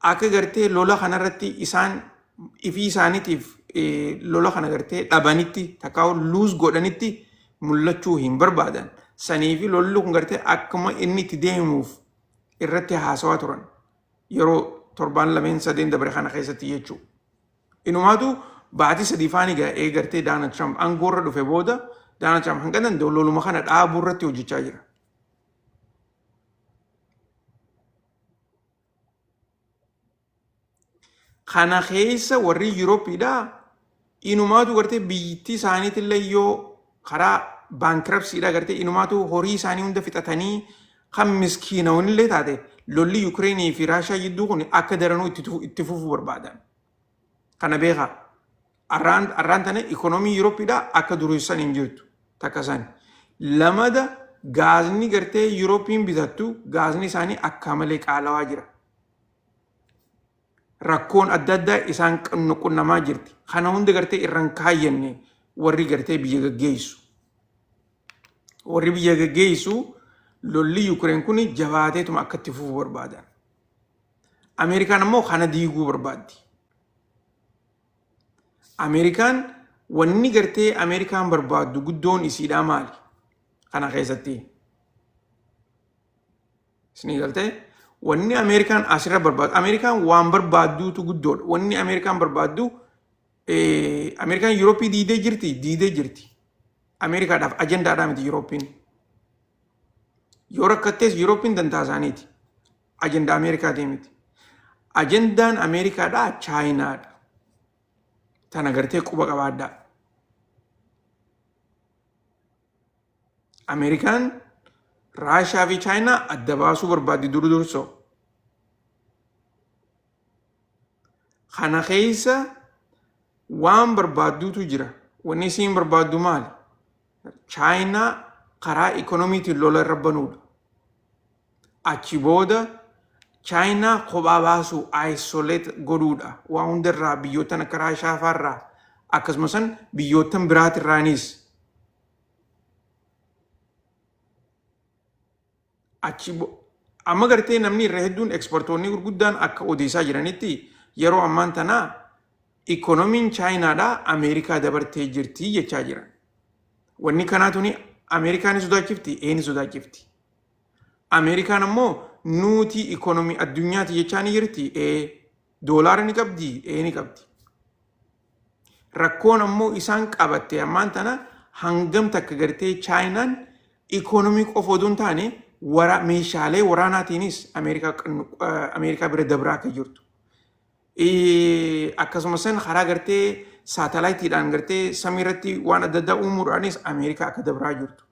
akka gartee lola kanarratti isaan ifii isaaniitiif lola kana gartee dhabanitti, takkaa lose godhanitti mul'achuu hin barbaadan. Sanii fi lolli kun gartee akkuma inni itti deemuuf irratti haasawaa turan yeroo torbaan lameen sadeen dabre kana keessatti jechuudha. Inumaatu baatii 3 faani ga'ee gartee Daanald Trump aangoorra dhufe booda, Daanald Trump hanga danda'u loluma kana dhaabuu irratti hojjechaa jira. Kana keessa warri Yuurooppiidhaa inumaatu gartee biyyittii isaaniitillee yoo karaa bankruptcydha gartee inumaatu horii isaanii hunda fixatanii kan miskiinawwanillee taate, lolli Yukireenii fi Raashaa jidduu kun akka daranuu itti fufuu barbaadan. Kana beekaa. Arraan tana ikonoomii Yuurooppiidhaa akka dureessan hin jirtu. Takka sani. Lamada, gaazni gartee Yuurooppiin bitattu, gaazni isaanii akka malee qaalawaa jira. Rakkoon adda addaa isaan qunnamaa jirti. Kana hunda gartee irran kaayyanne warri gartee biyya gaggeessu. Warri biyya gaggeessu lolli Yukireen kun jabaateetuma akka itti fufu barbaadan. Ameerikaan ammoo kana diiguu barbaaddi. Ameerikaan wanni gartee Ameerikaan barbaaddu guddoon isiidhaa maali? Kana keessatti. Isinii galtee? Wanni Ameerikaan asirra barbaaddu, Ameerikaan waan barbaadduutu guddoodha. Wanni Ameerikaan barbaaddu, Ameerikaan Yurooppii diidee jirti, diidee jirti. Ameerikaadhaaf ajandaadhaa miti Yurooppiin. Yoo rakkattees Yurooppiin dantaa isaaniiti. Ajandaa Ameerikaatii miti. Ajandaan Ameerikaadhaa Chaayinaadha. Tana gartee quba qabaadhaa. Ameerikaan Raashaa fi Chaayinaa adda baasuu barbaaddi duru dursoo. Kana keessa waan barbaadduutu jira. Wanni isiin barbaaddu maali? Chaayinaa karaa ikonomiitiin lola irra banuudha. Achi booda Chaayinaa kophaa baasuu, isolate godhuudha. Waa hundarraa, biyyoottan akka Raashaa fa'aarraa, akkasumas biyyoottan biraatirraanis. Achi amma gartee namni irra hedduun, expertoonni gurguddaan akka odeessaa jiranitti, yeroo ammaan tanaa Ikoonomiin Chaayinaadhaa Ameerikaa dabartee jirti jechaa jiran. Wanni kanaa tuni Ameerikaan ni sodaachifti, ee ni sodaachifti. Ameerikaan ammoo nuti ikoonomii addunyaati jechaa ni jirti, ee doolaara ni qabdi, ee ni qabdi. Rakkoon ammoo isaan qabatte ammaan tana hangam takka gartee Chaayinaan ikoonomii qofa odoo hin taane meeshaalee waraanaatiinis Ameerikaa bira dabraa akka jirtu. Akkasumas karaa gartee saatalaayitiidhaan gartee samii irratti waan adda addaa uumuudhaanis Ameerikaa akka dabraa jirtu.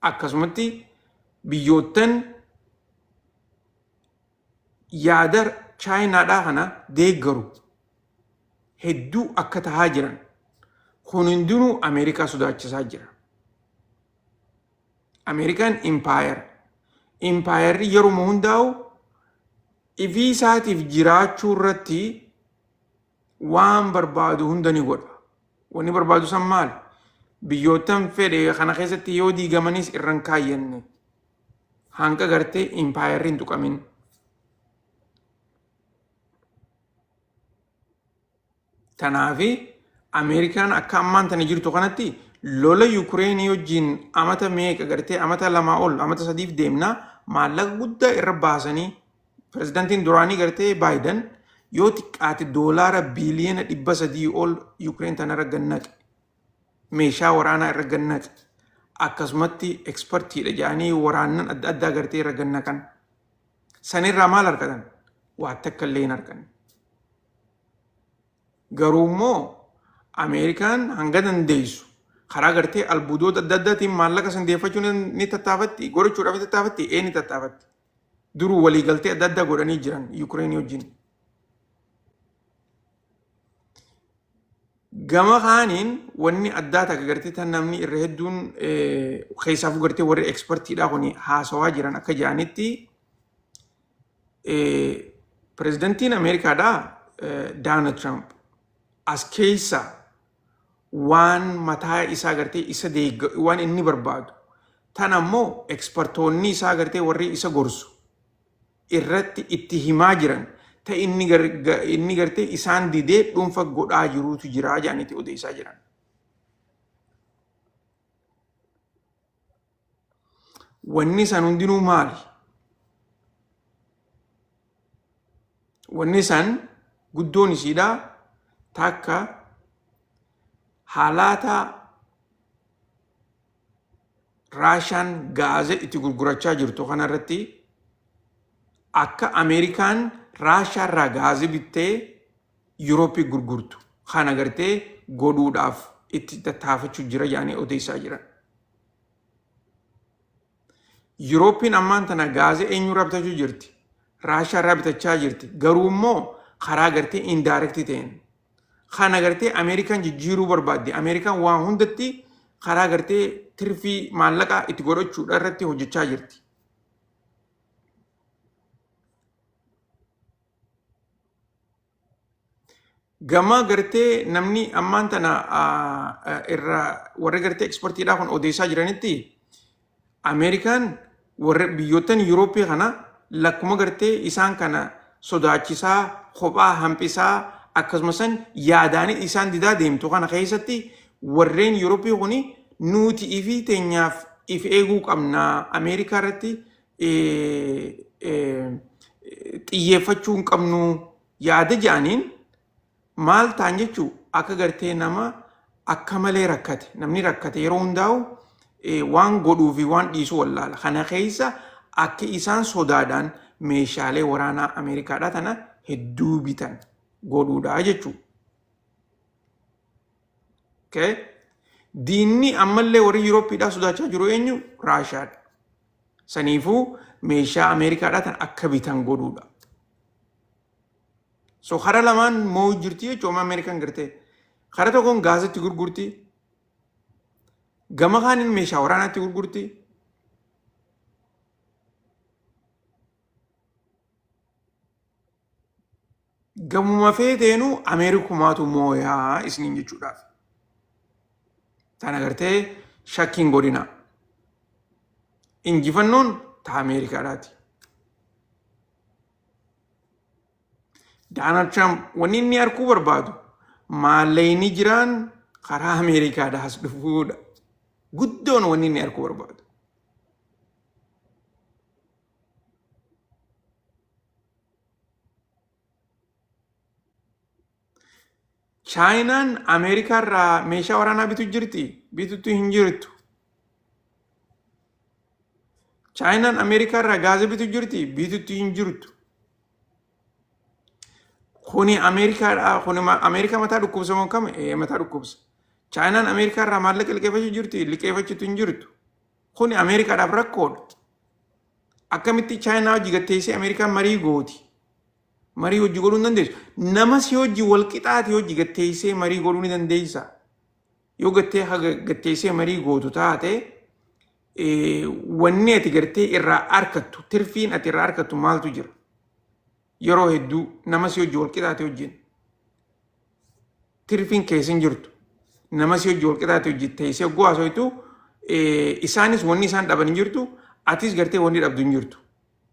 Akkasumatti biyyoottan yaada Chaayinaadhaa kana deeggaru hedduu akka tahaa jiran kun hundinuu Ameerikaa sodaachisaa jira. Ameerikaan impaayera. Impaayerri yeruma hundaa'u ifii isaatiif jiraachuu irratti waan barbaadu hunda ni godha. Wanni barbaadu san maali? Biyyoottan fedhe kana keessatti yoo diigamanis irra hin kaayyanne. Hanga gartee impaayerri hin tuqamin. Tanaafi Ameerikaan akka ammaan tana jirtu kanatti lola Yukureenii wajjin amata meeqa gartee amata lamaa ol amata sadiif deemna maallaqa guddaa irra baasanii pirezidantiin duraanii gartee Baayiden yoo xiqqaate doolaara biiliyoona 300 ol Yukureen tanarra gannaqe. Meeshaa waraanaa irra gannaqe. Akkasumatti ekspertiidha jedhanii waraannan adda addaa gartee irra gannaqan. Sanirraa maal argatan? Waa takka illee hin arganne. Garuu immoo Ameerikaan hanga dandeessu karaa gartee albuudoota adda addaatiin maallaqa san deeffachuu ni tattaafatti, godhachuudhaaf ni tattaafatti, ee ni tattaafatti. Duruu waliigaltee adda addaa godhanii jiran Yuukireenii wajjin. Gama kaaniin wanni addaa takka gartee tan namni irra hedduun keessaafuu gartee warri ekspertiidhaa kun haasawaa jiran akka jedhanitti pirezidantiin Ameerikaadhaa Daanald Tiraamp as keessa waan mataa isaa gartee isa deegga waan inni barbaadu tan ammoo ekspertoonni isaa gartee warri isa gorsu irratti itti himaa jiran ta inni inni gartee isaan didee dhuunfa godhaa jiruutu jira jedhaniiti odeessaa jiran. Wanni san hundinuu maali? Wanni san guddoon isiidha takka haalaata Raashaan gaaza itti gurgurachaa jirtu kanarratti akka Ameerikaan Raashaa irraa gaaza bittee Yurooppii gurgurtu kana gartee godhuudhaaf itti tattaafachuu jira jedhanii odeessaa jiran. Yurooppiin ammaan tana gaaza eenyurraa bitachuu jirti? Raashaa irraa bitachaa jirti. Garuu immoo karaa gartee indaarektii ta'een. Kana gartee Ameerikaan jijjiiruu barbaaddi. Ameerikaan waa hundatti karaa gartee tirfii maallaqaa itti godhachuudha irratti hojjechaa jirti. Gama gartee namni ammaan tana irra warri gartee ekspertiidhaa kun odeessaa jiranitti Ameerikaan warra biyyoottan Yurooppii kana lakkuma gartee isaan kana sodaachisaa kophaa hanphisaa akkasuma san yaadaanii isaan didaa deemtu kana keessatti warreen Yurooppii kuni nuti ifii teenyaaf if eeguu qabna Ameerikaa irratti xiyyeeffachuu hin qabnu yaada jedhaniin maal ta'an jechuu akka gartee nama akka malee rakkate namni rakkate yeroo hundaa'u waan godhuu fi waan dhiisu wallaala kana keessa akka isaan sodaadhaan meeshaalee waraanaa Ameerikaadhaa tana hedduu bitan godhuudha jechuu. Okay? Diinni ammallee warri Yuurooppiidhaa sodaachaa jiru eenyu? Raashaadha. Saniifuu meeshaa Ameerikaadhaa tan akka bitan godhuudha. So kara lamaan moo jirti jechuudha Ameerikaan gartee. Kara tokkoon gaazatti gurgurti. Gama kaaniin meeshaa waraanaatti gurgurti. Gamuma feeteenuu Ameerikumaatu mooyaa isiniin jechuudhaaf. Tana gartee shakkiin godhina. Injifannoon ta Ameerikaadhaati. Donald Trump wanni inni arkuu barbaadu maallaqni jiraan karaa Ameerikaadhaas dhufuudha. Guddoon wanni inni arkuu barbaadu. Chaayinaan Ameerikaarraa meeshaa waraanaa bitu jirti? Bitutti hin jirtu. Chaayinaan Ameerikaarraa gaaza bitu jirti? Bitutti hin jirtu. Kuni Ameerikaadha. Kuni Ameerikaa mataa dhukkubsa moo kam? Ee, mataa dhukkubsa. Chaayinaan Ameerikaarraa maallaqa liqeeffachuu jirti? Liqeeffachuutu hin jirtu. Kuni Ameerikaadhaaf rakkoodha. Akkamitti Chaayinaa hojii gatteessee Ameerikaan marii gooti? Marii hojii godhuu hin dandeessu. Nama si hojii wal qixaati hojii gatteessee marii godhuu ni dandeessa. Yoo gattee haga gatteessee marii gootu taate, wanni ati gartee irraa arkattu, tirfiin ati irraa arkattu maaltu jira? Yeroo hedduu nama si hojii wal qixaate wajjin tirfiin keessa hin jirtu. Nama si hojii wal qixaate hojii teessee hogguu haasoytu, isaanis wanni isaan dhaban hin jirtu, atis gartee wanni dhabdu hin jirtu.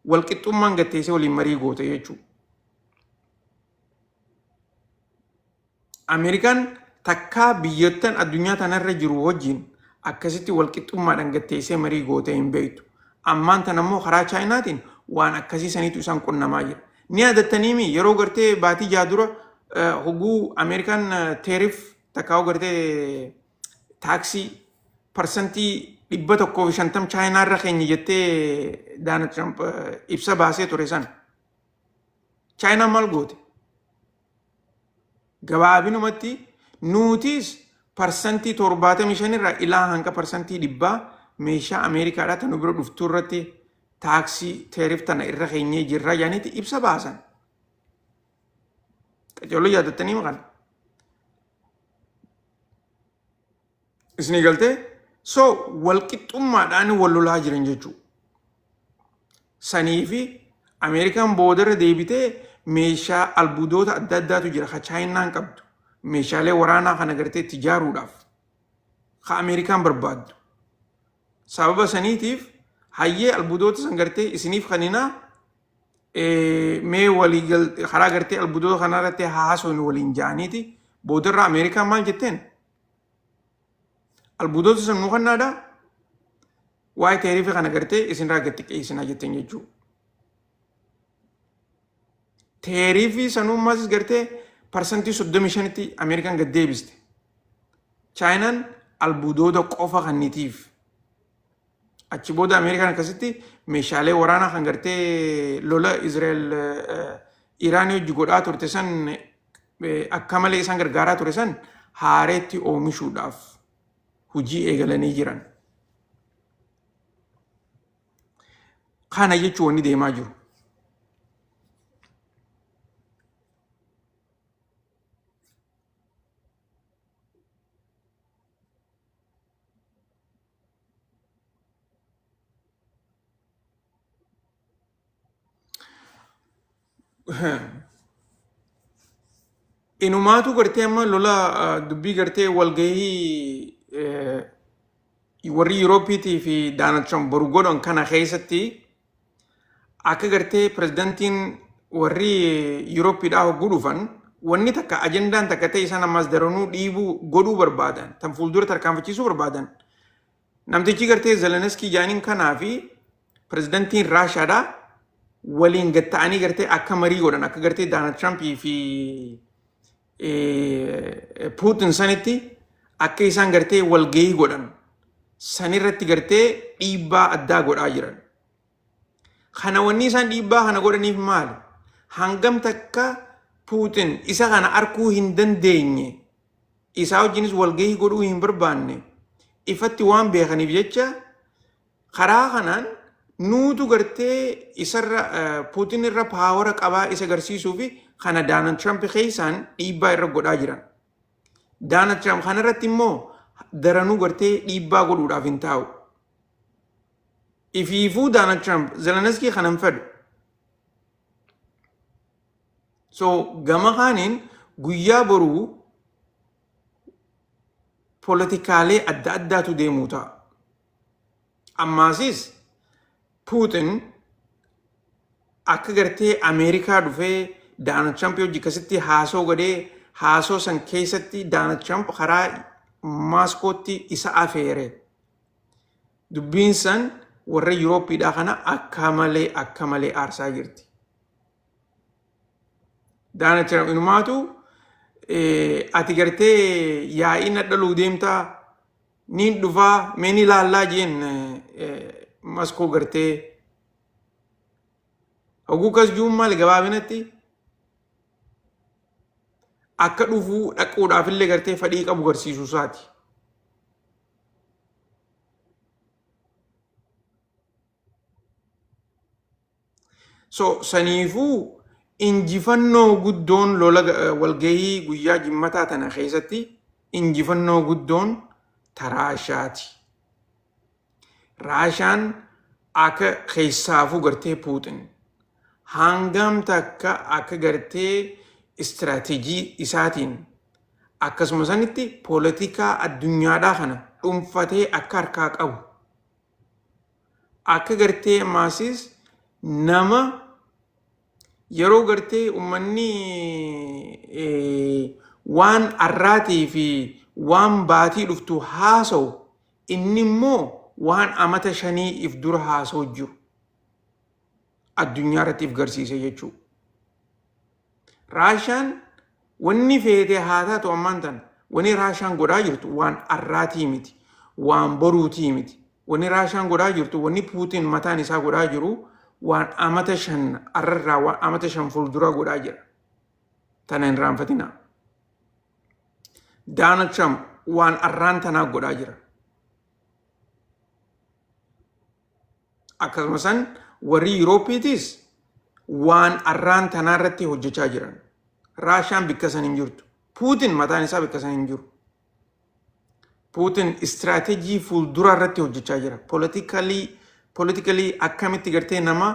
Wal qixxummaan gatteessee waliin marii goota jechuudha. Ameerikaan takkaa biyyottan addunyaa tanarra jiru wajjin akkasitti wal qixxummaadhaan gatteessee marii gootee hin beektu. Ammaan tana immoo karaa Chaayinaatiin waan akkasii saniitu isaan qunnamaa jira. Ni yaadattaniimi yeroo gartee baatii 6 dura hogguu Ameerikaan tariff takkaa gartee taaksii 150% Chaayinaa irra keenya jettee Donald Trump ibsa baasee ture san. Chaayinaan maal goote? Gabaabinumatti nutis 75% irraa ilaa hanga 100% meeshaa Ameerikaadhaa tan nu bira dhuftuu irratti taaksii tariff tana irra keenyee jirra jedhaniiti ibsa baasan. Qaceelloo yaadattanii maqan. Isinii galtee? So walqixxummaadhaan wal lolaa jiran jechuudha. Sanii fi Ameerikaan boodarra deebitee meeshaa albuudoota adda addaatu jira ka Chaayinaan qabdu. Meeshaalee waraanaa kana gartee itti ijaaruudhaaf ka Ameerikaan barbaaddu. Sababa saniitiif hayyee albuudoota san gartee isiniif kaninaa, mee walii karaa gartee albuudoota kanarratti haasofnu waliin ja'aniiti boodarra Ameerikaan maal jetteen? Albuudota san nuu kennaadha. Waa'ee tariff kana gartee isinirraa gad xiqqeessinaa jetteen jechuudha. Tariff sanummaas gartee 35%tti Ameerikaan gad deebiste. Chaayinaan albuudota qofa kannitiif. Achi booda Ameerikaan akkasitti meeshaalee waraanaa kan gartee lola Israa'el Iraanii hojii godhaa turte san, akka malee isaan gargaaraa ture san haareetti oomishuudhaaf hojii eegalanii jiran. Kana jechuun wanni deemaa jiru. Inumaatu gartee amma lola dubbii gartee walgahii warri Yuroopiitii fi Donald Trump boru godhan kana keessatti akka gartee pirezidantiin warri Yuroopiidhaa hogguu dhufan wanni takka ajandaan takka ta'e isaan ammas daranuu dhiibuu godhuu barbaadan, tan fuuldura tarkaanfachiisuu barbaadan, namtichi gartee Zelenskii jaaniin kanaa fi pirezidantiin Raashaadhaa waliin gatta'anii gartee akka marii godhan, akka gartee Donald Trumpii fi Putin sanitti akka isaan gartee walgahii godhan sanirratti gartee dhiibbaa addaa godhaa jiran. Kana wanni isaan dhiibbaa kana godhaniif maali? Hangam takka Putin isa kana arkuu hin dandeenye, isaa wajjinis walgahii godhuu hin barbaanne ifatti waan beekaniif jecha, karaa kanaan nuutu gartee isarra, Putin irra power qabaa isa agarsiisuu fi kana Donald Trump keessaan dhiibbaa irra godhaa jiran. Donald Trump kanarratti immoo daranuu gartee dhiibbaa godhuudhaaf hin taa'u. Ifiifuu Donald Trump Zelenskii kana hin fedhu. So gama kaaniin guyyaa boruu poolitikaalee adda addaatu deemuu ta'a. Ammaasis Putin akka gartee Ameerikaa dhufee Donald Trump hojii akkasitti haasoo godhee, haasoo san keessatti Donald Trump karaa Maaskootti isa afeere. Dubbiin san warra Yuurooppiidhaa kana akka malee akka malee aarsaa jirti. Donald Trump inumaatu ati gartee yaa'ii na dhaluu deemtaa, niin dhufaa, mee ni laallaa jeen. Maskoo gartee hoguu kas juun maali, gabaabinatti akka dhufuu dhaquudhaaf illee gartee fedhii qabu garsiisuu isaati. So saniifuu injifannoo guddoon lola walgahii guyyaa jimmataa tana keessatti injifannoo guddoon ta Raashaati. Raashaan akka keessaafuu gartee Puutin hangam takka akka gartee istiraatejii isaatiin akkasuma sanitti poolitikaa addunyaadhaa kana dhuunfatee akka harkaa qabu, akka gartee amaasis nama yeroo gartee uummanni waan arraatii fi waan baatii dhuftu haasa'u, inni immoo waan amata 5 if dura haasa'u jiru addunyaa irratti if garsiise jechuudha. Raashaan wanni feete haa taatu, ammaan tana wanni Raashaan godhaa jirtu waan arraatii miti, waan boruutii miti. Wanni Raashaan godhaa jirtu, wanni Puutiin mataan isaa godhaa jiru waan amata 5 arrarraa waan amata 5 fuuldura godhaa jira. Tana hin raanfatinaa. Donald Trump waan arraan tanaa godhaa jira. Akkasuma san warri Yuurooppiitis waan arraan tanaa irratti hojjechaa jiran. Raashaan bikka san hin jirtu. Puutin mataan isaa bikka san hin jiru. Puutin istiraatejii fuulduraa irratti hojjechaa jira. Politically akkamitti gartee nama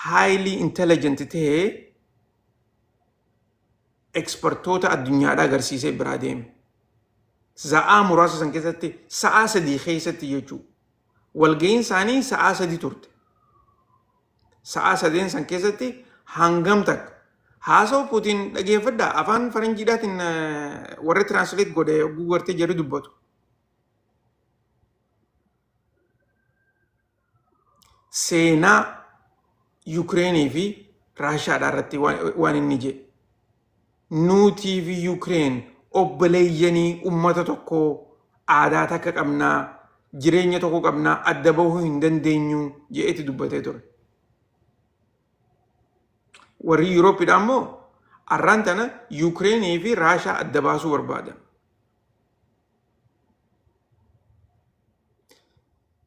highly intelligent ta'ee ekspertoota addunyaadhaa agarsiisee biraa deeme. Sa'aa muraasa san keessatti, sa'aa 3 keessatti jechuudha. Walga'iin isaanii sa'aa 3 turte. Sa'aa sadeen san keessatti hangam takka haasa'u Puutiin dhageeffadhaa, afaan faranjiidhaatiin warri translate godhe hogguu gartee jedhu dubbatu. Seenaa Yukireenii fi Raashaadhaa irratti waan inni jedhe. Nuutii fi Yukireen obboleeyyanii, ummata tokko, aadaa takka qabnaa, jireenya tokko qabnaa, adda bahuu hin dandeenyu jedheeti dubbatee ture. Warri Yuurooppiidhaa immoo arraan tana Yukireenii fi Raashaa adda baasuu barbaadan.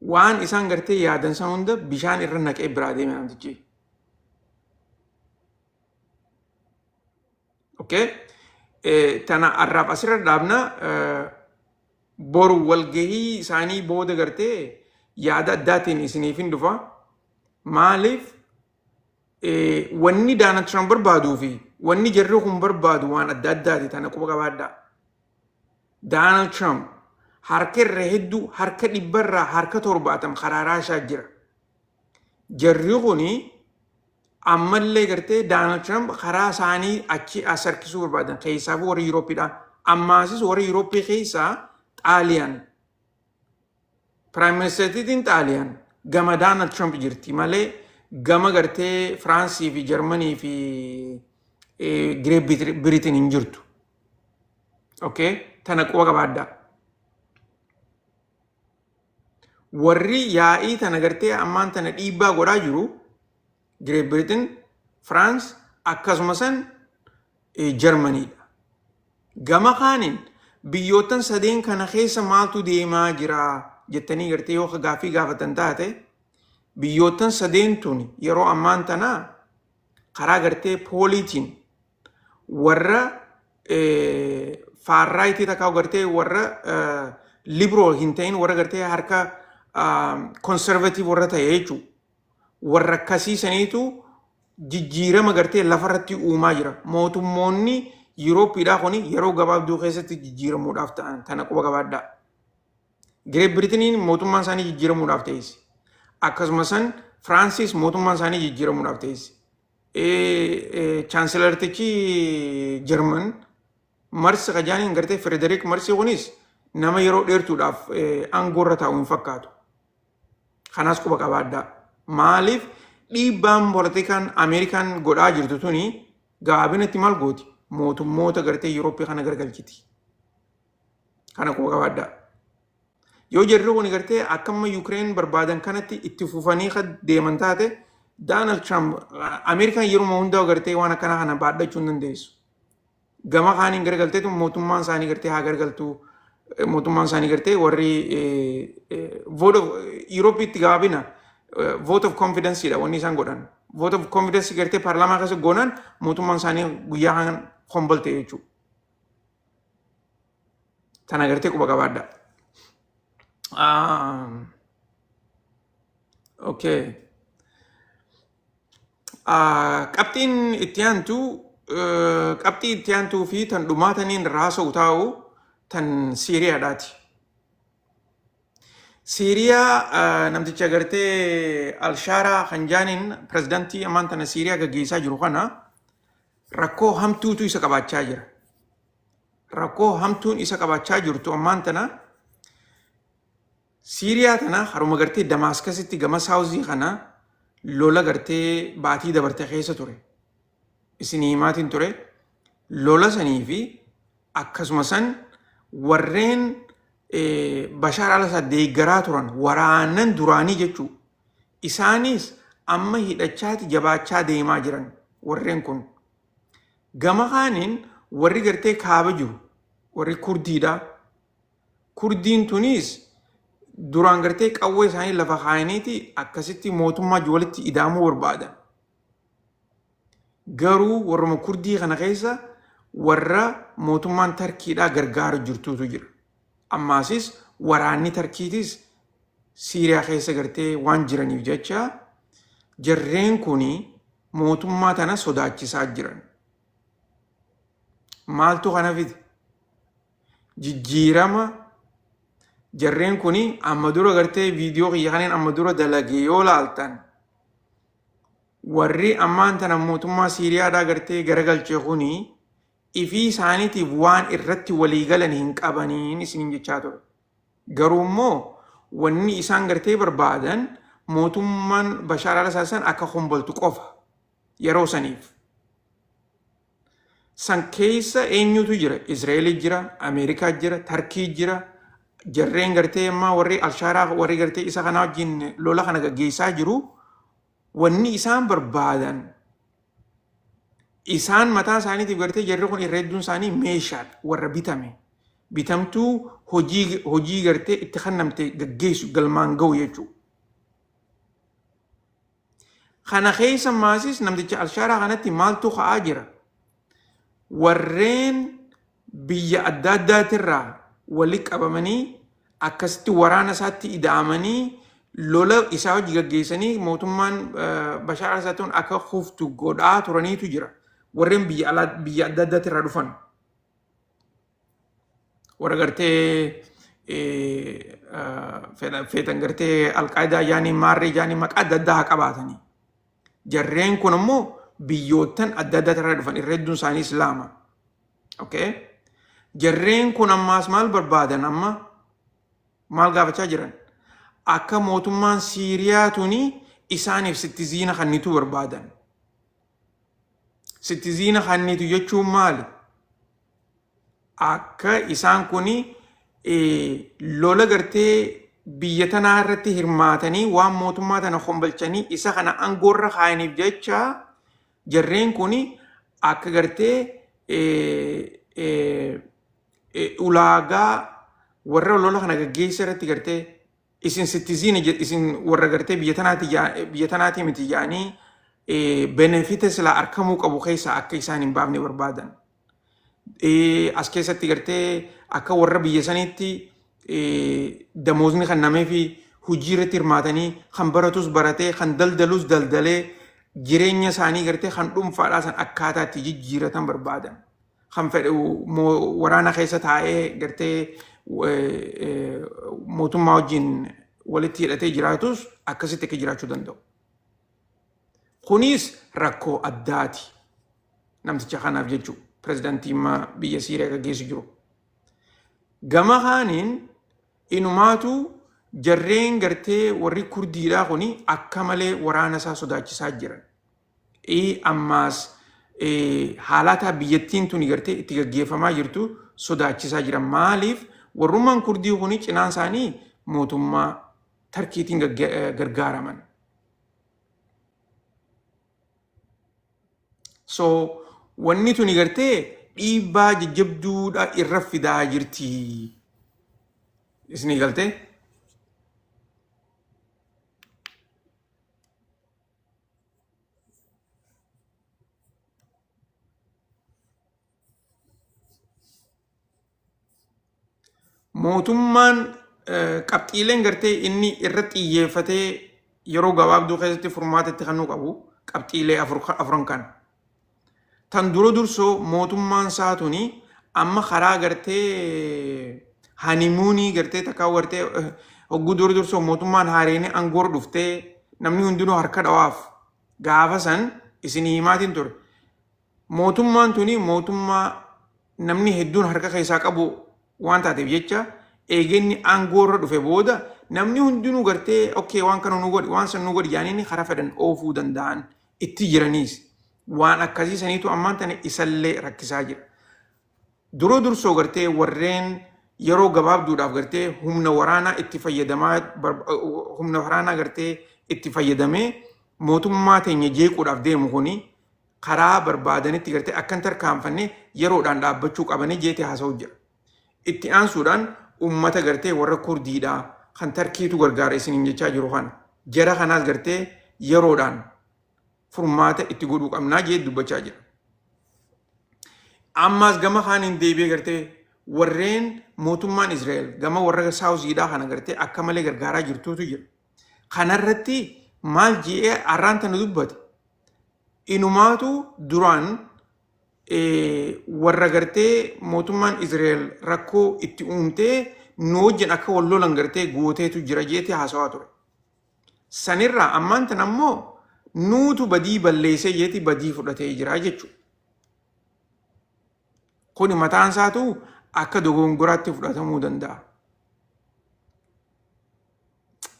Waan isaan gartee yaadan san hunda bishaan irra naqee biraa deeme namtichi. Okay? Tana arraaf asirra dhaabna. Boru walgahii isaanii booda gartee yaada addaatiin isiniif hin dhufa. Maaliif, wanni Donald Trump barbaaduu fi wanni jarri kun barbaadu waan adda addaati, tana quba qabaadhaa. Donald Trump harka irra hedduu, harka dhibbarraa harka 70 karaa Raashaa jira. Jarri kuni ammallee gartee Donald Trump karaa isaanii achi as harkisuu barbaadan, keessaafuu warra Yuurooppiidha. Ammaasis warra Yuurooppii keessaa Xaaliyaan, Prime Ministeriitiin Xaaliyaan gama Donald Trump jirti malee gama gartee Firaansii fi Jarmanii fi Great Britain hin jirtu. Okay? Tana quba qabaadhaa. Warri yaa'ii tana gartee ammaan tana dhiibbaa godhaa jiru Great Britain, France akkasuma san Jarmaniidha. Gama kaaniin biyyoottan sadeen kana keessa maaltu deemaa jira jettanii gartee yoo gaaffii gaafatan taate, biyyoottan sadeen tun yeroo ammaan tanaa karaa gartee pooliitiin warra far right takkaa gartee warra liberal hin ta'in, warra gartee harka conservative warra ta'e jechuudha. Warra akkasii saniitu jijjiirama gartee lafarratti uumaa jira. Mootummoonni Yuurooppiidhaa kun yeroo gabaabduu keessatti jijjiiramuudhaaf ta'an, tana quba qabaadhaa. Great Britainiin mootummaan isaanii jijjiiramuudhaaf ta'es. Akkasuma san Firaansis mootummaan isaanii jijjiiramuudhaaf ta'es. Chancellortichi Jarman Merz kajaaniin gartee Friedrich Merz kunis nama yeroo dheertuudhaaf aangoorra taa'u hin fakkaatu. Kanaas quba qabaadhaa. Maaliif? Dhiibbaan poolitikaan Ameerikaan godhaa jirtu tuni gabaabinatti maal gooti? Mootummoota gartee Yurooppii kana gargalchiti. Kana quba qabaadhaa. Yoo jarri kun gartee akkamma Yukireen barbaadan kanatti itti fufanii kan deeman taate, Donald Trump, Ameerikaan yeruma hundaa gartee waan akkanaa kana baadhachuu hin dandeessu. Gama kaaniin garagalteetu mootummaan isaanii gartee haa garagaltu, mootummaan isaanii gartee warri vote of Yuurooppiitti gabaabina vote of confidence dha wanni isaan godhan. Vote of confidence gartee paarlaamaa keessa goonaan mootummaan isaanii guyyaa kan kombolte jechuudha. Tana gartee quba qabaadha. Okay. Qabxiin itti aantu, qabxii itti aantuu fi tan dhumaataniin raasa'u taa'u tan Siiriyaadhaati. Siiriyaa namticha gartee Alshaaraa kan jaaniin pirezidaantii ammaan tana Siiriyaa gaggeessaa jiru kana rakkoo hamtuutu isa qabaachaa jira. Rakkoo hamtuun isa qabaachaa jirtu ammaan tana Siiriyaa tana haruma gartee Damaaskasitti gama southii kana lola gartee baatii dabarte keessa ture. Isinii himaatiin ture. Lola sanii fi akkasuma san warreen Bashaar al-Assad deeggaraa turan waraanan duraanii jechuu. Isaanis amma hidhachaati jabaachaa deemaa jiran warreen kun. Gama kaaniin warri gartee kaaba jiru warri Kurdiidha. Kurdiin tunis duraan gartee qawwee isaanii lafa kaayaniiti akkasitti mootummaa walitti ida'amuu barbaadan. Garuu warruma Kurdii kana keessa warra mootummaan Tarkiidhaa gargaaru jirtuutu jira. Ammaasis waraanni Tarkiitis Siiriyaa keessa gartee waan jiraniif jecha jarreen kuni mootummaa tana sodaachisaa jiran. Maaltu kana fide? Jijjiirama jarreen kuni amma dura gartee viidiyoo kiyya kanneen amma dura dalage yoo laaltan, warri ammaan tana mootummaa Siiriyaadhaa gartee garagalche kuni ifii isaaniitiif waan irratti walii galan hin qabaniin isiniin jechaa ture. Garuu immoo wanni isaan gartee barbaadan mootummaan Bashaar al-Assad san akka komboltu qofa yeroo saniif. San keessa eenyutu jira? Israa'eel jira, Ameerikaa jira, Tarkii jira. Jarreen gartee ammaa warri Alshaaraa warri gartee isa kana wajjin lola kana gaggeessaa jiru, wanni isaan barbaadan isaan mataa isaaniitiif gartee jarri kun irra hedduun isaanii meeshaadha, warra bitame. Bitamtuu hojii gartee itti kennamte gaggeessu galmaan ga'u jechuudha. Kana keessa maasis namticha Alshaaraa kanatti maaltu ka'aa jira? Warreen biyya adda addaatirraa walitti qabamanii akkasitti waraana isaatti ida'amanii lola isaa hojii gaggeessanii mootummaan Bashaar al-Assad akka kuftu godhaa turaniitu jira. Warreen biyya alaa biyya adda addaatirraa dhufan. Warra gartee feetan gartee Alqaayidaa jaanii, maarree jaanii, maqaa adda addaa haa qabaatanii. Jarreen kun immoo biyyoottan adda addaa irraa dhufan, irra hedduun isaanii Islaama. Okay? Jarreen kun ammaas maal barbaadan? Amma maal gaafachaa jiran? Akka mootummaan Siiriyaa tuni isaaniif citizen kennitu barbaadan. Citizen kennitu jechuun maali? Akka isaan kuni lola gartee biyya tanaa irratti hirmaatanii waan mootummaa tana kombalchanii isa kana aangoorra kaayaniif jecha jarreen kuni akka gartee ulaagaa warra lola kana gaggeessa irratti gartee isin citizen isin warra gartee biyya tanaati miti jedhanii benefita silaa argamuu qabu keessaa akka isaan hin baafne barbaadan. As keessatti gartee akka warra biyya saniitti damoosni kan namee fi hojii irratti hirmaatanii, kan baratus baratee, kan daldalus daldalee, jireenya isaanii gartee kan dhuunfaadhaa san akkaataa itti jijjiiratan barbaadan. Kan fedhe waraana keessa taa'ee gartee mootummaa wajjin walitti hidhatee jiraatus akkasitti akka jiraachuu danda'u. Kunis rakkoo addaati namticha kanaaf jechuudha. Pirezidaantii biyya Siiriyaa gaggeessu jiru. Gama kaaniin inumaatu jarreen gartee warri Kurdiidhaa kuni akka malee waraana isaa sodaachisaa jiran. Ammaas haalata biyyattiin tuni gartee itti gaggeeffamaa jirtu sodaachisaa jiran. Maaliif warrummaan Kurdii kuni cinaan isaanii mootummaa Tarkiitiin gargaaraman. So wanni tuni gartee dhiibbaa jajjabduudha irra fidaa jirti. Isinii galtee? Mootummaan qabxiileen gartee inni irra xiyyeeffatee yeroo gabaabduu keessatti furmaata itti kennuu qabu qabxiilee afran kana. Tan dura dursoo mootummaan isaa tuni amma karaa gartee hanimuunii gartee takkaa gartee hogguu dura dursoo mootummaan haareenii aangoor dhuftee namni hundinuu harka dhawaaf gaafa san isinii himaatiin ture. Mootummaan tuni mootummaa namni hedduun harka keessaa qabu waan taateef jecha eegenni aangoo irra dhufe booda namni hundinuu gartee okay waan kana nu godhi waan san nu godhi jaaniin karaa fedhan oofuu danda'an itti jiraniis waan akkasii saniitu ammaan tana isallee rakkisaa jira. Dura dursoo gartee warreen yeroo gabaabduudhaaf gartee humna waraanaa itti fayyadamaa humna waraanaa gartee itti fayyadamee mootummaa teenya jeequudhaaf deemu kuni karaa barbaadanitti gartee akka hin tarkaanfanne yeroodhaan dhaabbachuu qabanii jeetee haasa'u jira. Itti aansuudhaan uummata gartee warra Kurdiidhaa kan Tarkiitu gargaara isiniin jechaa jiru kana. Jara kanaas gartee yeroodhaan furmaata itti godhuu qabnaa jee dubbachaa jira. Ammaas gama kaaniin deebi'ee gartee warreen mootummaan Israa'el gama warra Saawuziidhaa kana gartee akka malee gargaaraa jirtuutu jira. Kanarratti maal je'ee arraan tana dubbate? Inumaatu duraan warra gartee mootummaan Israa'el rakkoo itti uumtee nu wajjin akka wal lolan gartee gooteetu jira jeetee haasawaa ture. Sanirraa ammaan tan ammoo nuutu badii balleessee jeeti badii fudhatee jira jechuudha. Kuni mataan isaatu akka dogongoraatti fudhatamuu danda'a.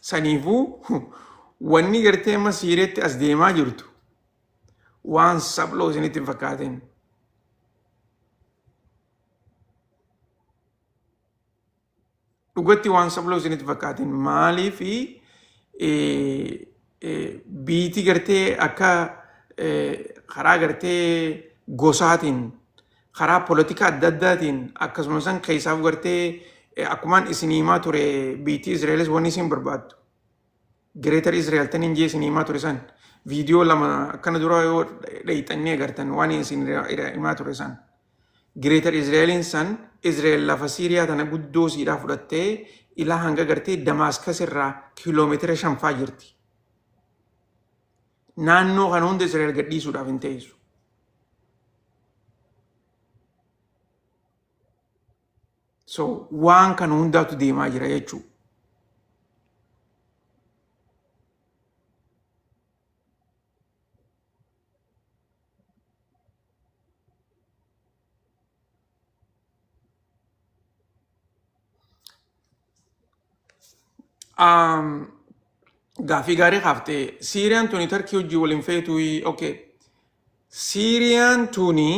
Saniifuu wanni gartee amma Siiriyaatti as deemaa jirtu waan saphloo isinitti hin fakkaatin. Dhugatti waan saphloo isinitti fakkaatin maaliif biitii gartee akka karaa gartee gosaatiin karaa polotika adda addaatiin akkasuma san keessaaf gartee akkumaan isinii himaa ture biitii Israa'elis wanni isin barbaaddu. Greater Israel taniin jee isinii himaa ture san viidiyoo lama akkana dura yoo dheeyxannee agartan waan isin himaa ture san. Greater Israelin san Israel lafa Siiriyaa tana guddoo siidhaa fudhattee ilaa hanga gartee Damaaskas irraa kiiloomeetira shanfaa jirti. Naannoo kana hunda Israel gadhiisuudhaaf hin teessu. So waan kana hundaatu deemaa jira jechuudha. Gaaffii gaarii kaaftee Siiriyaan tuni Tarkii hojii waliin feetu okay. Siiriyaan tuni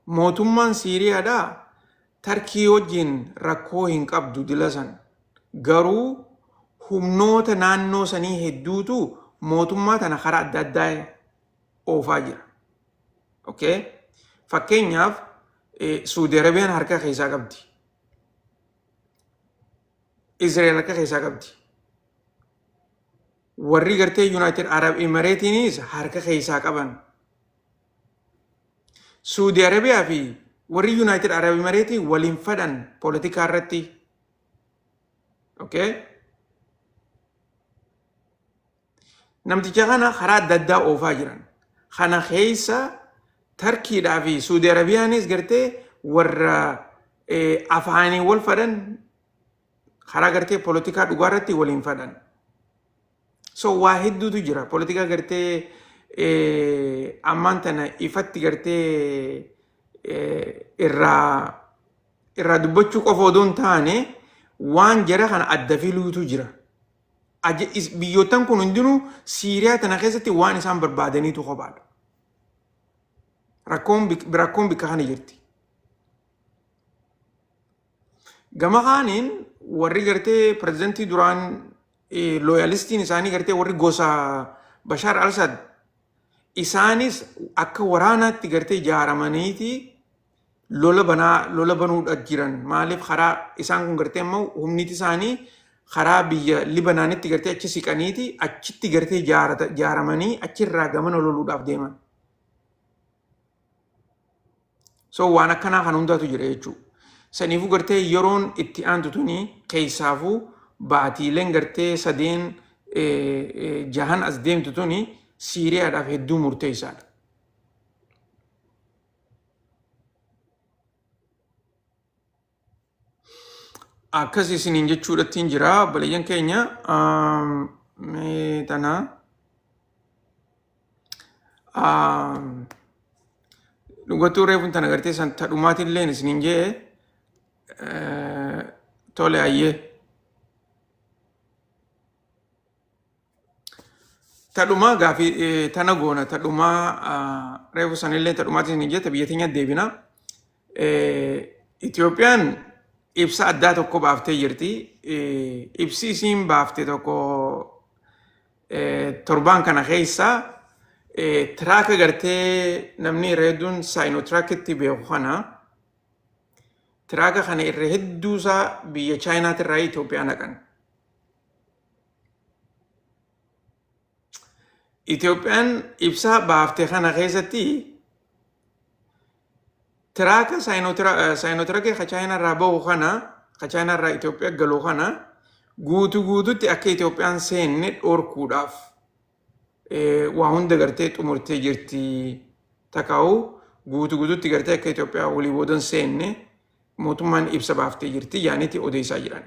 mootummaan Siiriyaadhaa Tarkii wajjin rakkoo hin qabdu dila san. Garuu humnoota naannoo sanii hedduutu mootummaa tana karaa adda addaa oofaa jira. Okay? Fakkeenyaaf Suudi Arabiyaan harka keessaa qabdi. Israa'el harka keessaa qabdi. Warri gartee United Arab Emirateiinis harka keessaa qaban. Suudi Arabiyaa fi warri United Arab Emirates waliin fadhan poolitikaa irratti. Okay? Namticha kana karaa adda addaa oofaa jiran. Kana keessa Tarkiidhaa fi Suudi Arabiyaanis gartee warra afaanii wal fadhan karaa gartee poolitikaa dhugaa irratti waliin fadhan. So waa hedduutu jira. Poolitikaa gartee ammaan tana ifatti gartee irraa irraa dubbachuu qofa odoo hin taane waan jara kana adda filuutu jira. Biyyoottan kun hundinuu Siiriyaa tana keessatti waan isaan barbaadaniitu kophaadha. Rakkoon bikka kana jirti. Gama kaaniin warri gartee pirezidantii duraan looyalistiin isaanii gartee warri gosa Bashaar al-Assad isaanis akka waraanaatti gartee ijaaramaniiti lola banaa lola banuudha jiran. Maaliif karaa isaan kun gartee immoo humniti isaanii karaa biyya Libanaanitti gartee achi siqaniiti achitti gartee ijaaramanii achirraa gamana loluudhaaf deeman. So waan akkanaa kan hundaatu jira jechuudha. Saniifuu gartee yeroon itti aantu tuni keessaafuu baatiileen gartee sadeen jahan as deemtu tuni Siiriyaadhaaf hedduu murteessaadha. Akkas isiniin jechuudhattiin jira obboleeyyan keenya mee tana dhugattuu reefuun tana gartee san ta dhumaatilleen isiniin jee tole ayyee. Ta dhumaa gaafii tana goona ta dhumaa reefu sanillee ta dhumaatiin isiniin jee ta biyya teenya deebina. Itoophiyaan ibsa addaa tokko baaftee jirti. Ibsi isiin baafte tokko torbaan kana keessa tiraaka gartee namni irra hedduun saayinootiraakitti beeku kana tiraaka kana irra hedduusaa biyya Chaayinaatirraa Itoophiyaa naqan. Itoophiyaan ibsa baafte kana keessatti tiraaka saayinootirakii ka Chaayinaa irraa bahu kana ka Chaayinaa irraa Itoophiyaa galu kana guutuu guututti akka Itoophiyaan seenne dhorkuudhaaf waa hunda gartee xumurtee jirti. Takaa'u guutuu guututti gartee akka Itoophiyaa walii boodan seenne mootummaan ibsa baaftee jirti yaanitti odeessaa jiran.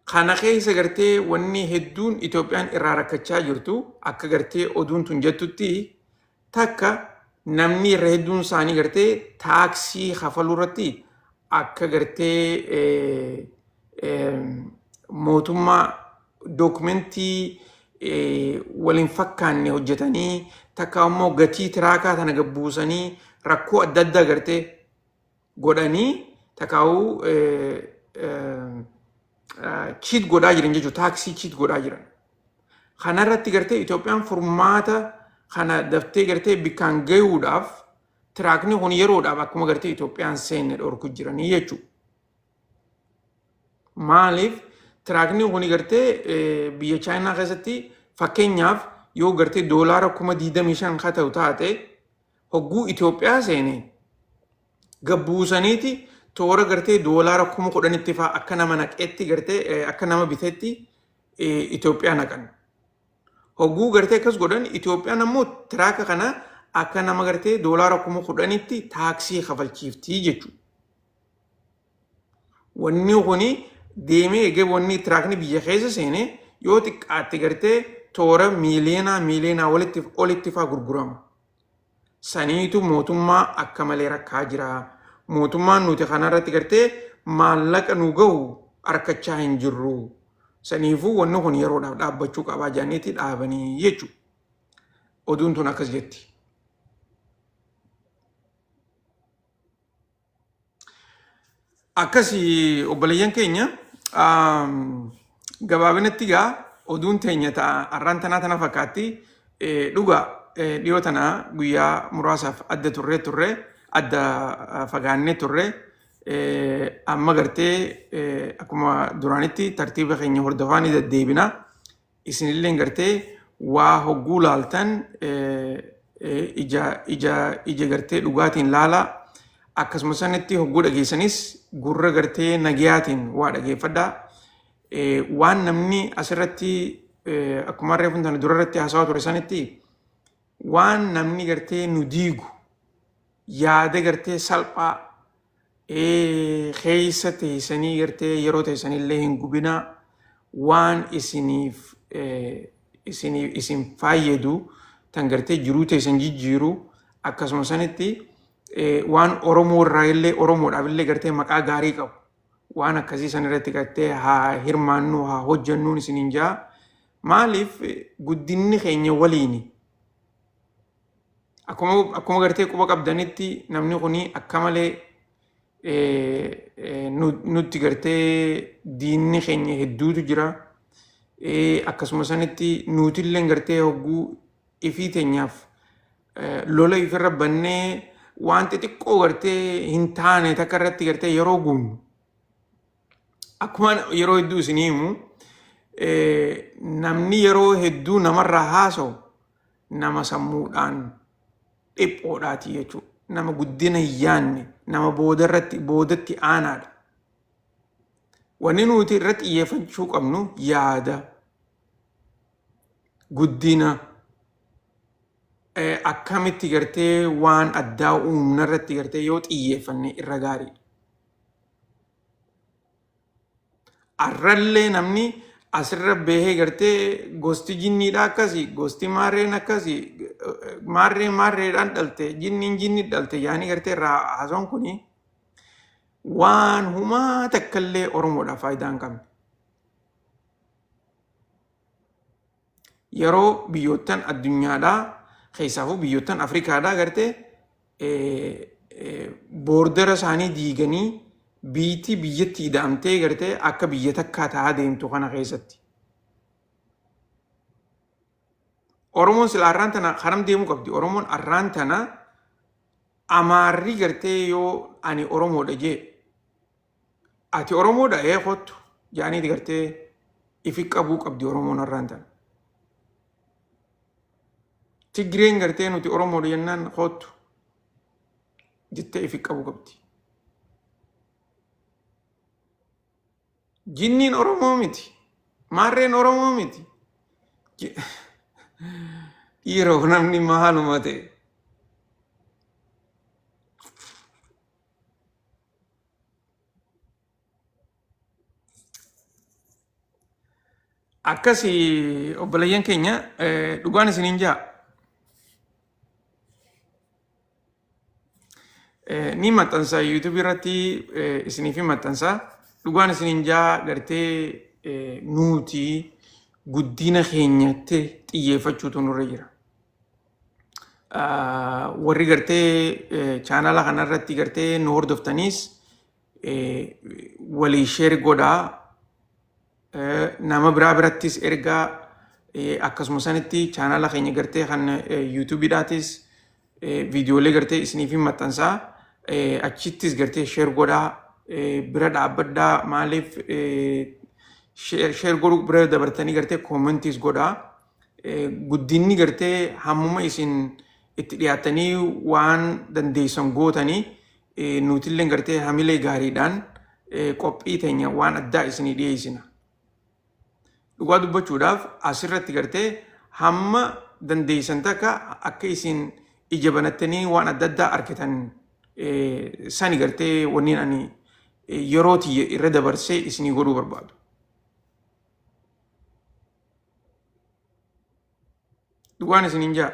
Kana keessa gartee wanni hedduun Itoophiyaan irraa rakkachaa jirtu akka gartee oduun tun jettutti takka namni irra hedduun isaanii gartee taaksii kafaluu irratti akka gartee mootummaa dookumentii wal hin fakkaanne hojjetanii takka immoo gatii tiraakaa tana gabbuusanii rakkoo adda addaa gartee godhanii takaa'uu cheat godhaa jiran jechuudha. Taaksii cheat godhaa jiran. Kanarratti gartee Itoophiyaan furmaata kana daftee gartee bikkaan gayuudhaaf tiraakni kun yeroodhaaf akkuma gartee Itoophiyaan seenne dhorku jiranii jechuudha. Maaliif tiraakni kun gartee biyya Chaayinaa keessatti fakkeenyaaf yoo gartee doolaara 25,000 haa ta'u taate hogguu Itoophiyaa seene gabbuusaniiti toora gartee doolaara 10,000tti fa'aa akka nama naqeetti gartee akka nama bitetti Itoophiyaa naqan. Hogguu gartee akkas godhan Itoophiyaan ammoo tiraaka kana akka nama gartee doolaara 10,000tti taaksii kafalchiiftii jechuudha. Wanni kuni deemee eegee wanni tiraakni biyya keessa seene yoo xiqqaatte gartee toora miiliyoonaa miiliyoonaa walitti olitti fa'aa gurgurama. Saniitu mootummaa akka malee rakkaa jira. Mootummaan nuti kanarratti gartee maallaqa nu gahu harkachaa hin jirru. Saniifuu wanni kun yeroodhaaf dhaabbachuu qabaa jedhaniiti dhaabanii jechuudha. Oduun tun akkas jetti. Akkasi obboleeyyan keenya gabaabinatti gaa oduun teenya ta'a har'aan tanaa tana fakkaatti dhugaa dhiyoo tana guyyaa muraasaaf adda turree turre adda fagaannee turre amma gartee akkuma duraanitti tartiiba keenya hordofaa ni deddeebina Isinilleen gartee waa hogguu laaltan ija ija ija gartee dhugaatiin laalaa akkasuma sanitti hogguu dhageessanis gurra gartee nagayaatiin waa dhageeffadhaa. Waan namni asirratti akkuma reefuun tana dura irratti haasawaa ture sanitti waan namni gartee nu diigu yaada gartee salphaa keessa teessanii gartee yeroo teessanillee hin gubinaa. waan isiniif isiniif isin fayyadu tan gartee jiruu teessan jijjiiru akkasuma sanitti waan Oromoo irraa illee Oromoodhaaf illee gartee maqaa gaarii qabu waan akkasii san irratti gartee haa hirmaannu haa hojjennuun isiniin jaa. Maaliif guddinni keenya waliini. Akkuma gartee quba qabdanitti namni kuni akka malee nutti gartee diinni keenya hedduutu jira. Akkasuma sanitti nuutillee gartee hogguu ifii teenyaaf lola ifirra bannee waan xixiqqoo gartee hin taane takka irratti gartee yeroo guunnu. Akkuma yeroo hedduu isinii himu, namni yeroo hedduu namarraa haasa'u nama sammuudhaan dhiphoodhaati jechuudha. Nama guddina hin yaanne, nama boodarratti boodatti aanaadha. Wanni nuti irratti xiyyeeffachuu qabnu yaada, guddina, akkamitti gartee waan addaa uumna irratti gartee yoo xiyyeeffanne irra gaariidha. Arrallee namni asirra bahee gartee gosti jinniidha akkasi, gosti maarreen akkasi, maarreen maarreedhaan dhalte, jinniin jinni dhalte yaanii gartee irraa haasawaan kuni waan humaa takkallee Oromoodhaaf faayidaa hin qabne. Yeroo biyyoottan addunyaadhaa keessaafuu biyyoottan Afrikaadhaa gartee boordara isaanii diiganii biitii biyyatti ida'amtee gartee akka biyya takkaa ta'aa deemtu kana keessatti. Oromoon sila arraan tana karam deemuu qabdi. Oromoon arraan tana Amaarri gartee yoo ani Oromoodha jee ati Oromoodha ee kottu jaaniiti gartee ifi qabuu qabdi Oromoon arraan tana. Tigreen gartee nuti Oromoodha jennaan kottu jettee ifi qabuu qabdi. Jinniin Oromoo miti. Maarreen Oromoo miti. Dhiiroo namni maaluma ta'e. Akkasi obboleeyyan keenya, dhugaan isiniin jaa. Ni maxxansa YouTube irratti isiniif hin maxxansa. Dhugaan isiniin jaa, gartee nuti guddina keenyatti xiyyeeffachuutu nurra jira. Warri gartee chaanala kanarratti gartee nu hordoftaniis walii share godhaa, nama biraa birattis ergaa. Akkasuma sanitti chaanala keenya gartee kan YouTubeidhaatis viidiyoolee gartee isiniif hin maxxansaa, achittis gartee share godhaa, bira dhaabbadhaa. Maaliif share godhuu bira dabartanii gartee commentis godhaa. Guddinni gartee hammuma isin itti dhiyaattanii waan dandeessan gootanii nutillee gartee hamilee gaariidhaan qophii teenya waan addaa isinii dhiyeessina. Dhugaa dubbachuudhaaf asirratti gartee hamma dandeessan takka akka isin ija banattanii waan adda addaa argitan sani gartee wanniin ani yeroo tiyya irra dabarsee isinii godhuu barbaadu. Dhugaan isiniin jaa.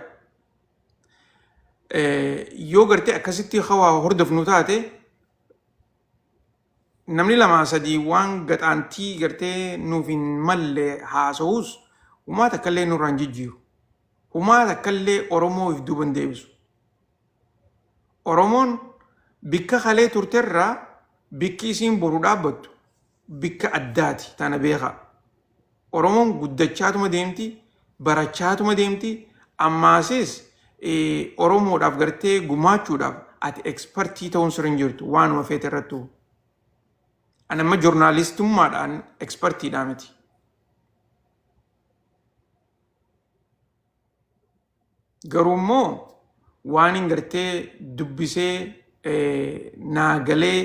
Yoo gartee akkasitti hawaa hordofnu taate, namni lamaa sadii waan gaxaantii gartee nuuf hin malle haasa'us humaa takkallee nurraan jijjiiru. Humaa takkallee Oromoo if duuban deebisu. Oromoon bikka kalee turterraa bikki isiin boru dhaabbattu bikka addaati, tana beekaa. Oromoon guddachaatuma deemti, barachaatuma deemti, ammaasis Oromoodhaaf gartee gumaachuudhaaf ati expertii ta'uun sirra hin jirtu waanuma feete irrattuu. Ani amma joornaalistummaadhaan expertiidhaa miti. Garuu immoo waan hin gartee dubbisee naa galee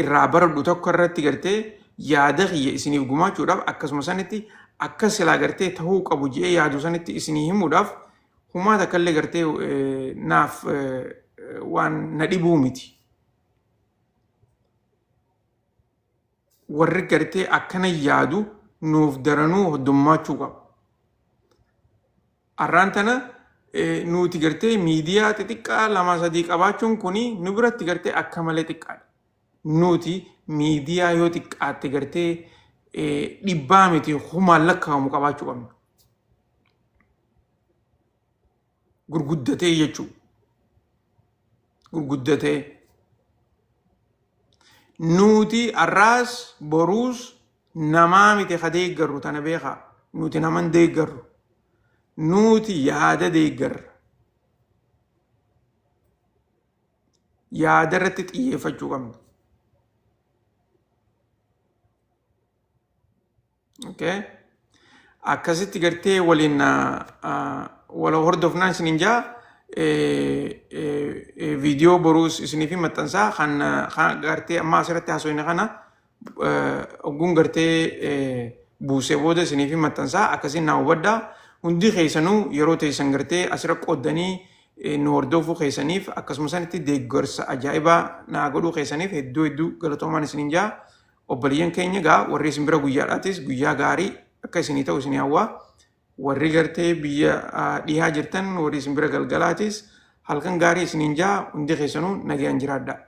irraa baradhu tokko irratti gartee yaada kiyya isiniif gumaachuudhaaf, akkasuma sanitti akka silaa gartee ta'uu qabu je'ee yaadu sanitti isinii himuudhaaf humaa takkallee gartee naaf waan na dhibuu miti. Warri gartee akkana yaadu nuuf daranuu hoddummaachuu qaba. Arraan tana nuti gartee miidiyaa xixiqqaa lama sadii qabaachuun kuni nu biratti gartee akka malee xiqqaadha. Nuti miidiyaa yoo xiqqaatte gartee dhibbaa miti humaan lakkaa'amu qabaachuu qabna. Gurguddatee jechuudha. Gurguddatee. Nuti arraas boruus namaa miti ka deeggarru, tana beekaa. Nuti naman deeggarru. Nuti yaada deeggarra. Yaada irratti xiyyeeffachuu qabna. Okay? Akkasitti gartee waliin wal hordofnaan isinin jaa, viidiyoo boruus isiniif maxxansaa kan gartee amma asirratti haasofne kana ogguun gartee buusee booda isiniif maxxansaa. Akkasiin naa hubadhaa. Hundi keessanuu yeroo teessan gartee asirra qooddanii nu hordofuu keessaniif, akkasuma sanitti deeggarsa ajaa'ibaa naa godhuu keessaniif hedduu hedduu galatoomaan isinin jaa. Obboleeyyan keenya gaa, warri isin bira guyyaadhaatis guyyaa gaarii akka isinii ta'u isinii hawwaa. Warri gartee biyya dhihaa jirtan, warri isin bira galgalaatis halkan gaarii isiniin jaa. Hundi keessanuu nagayaan jiraadha.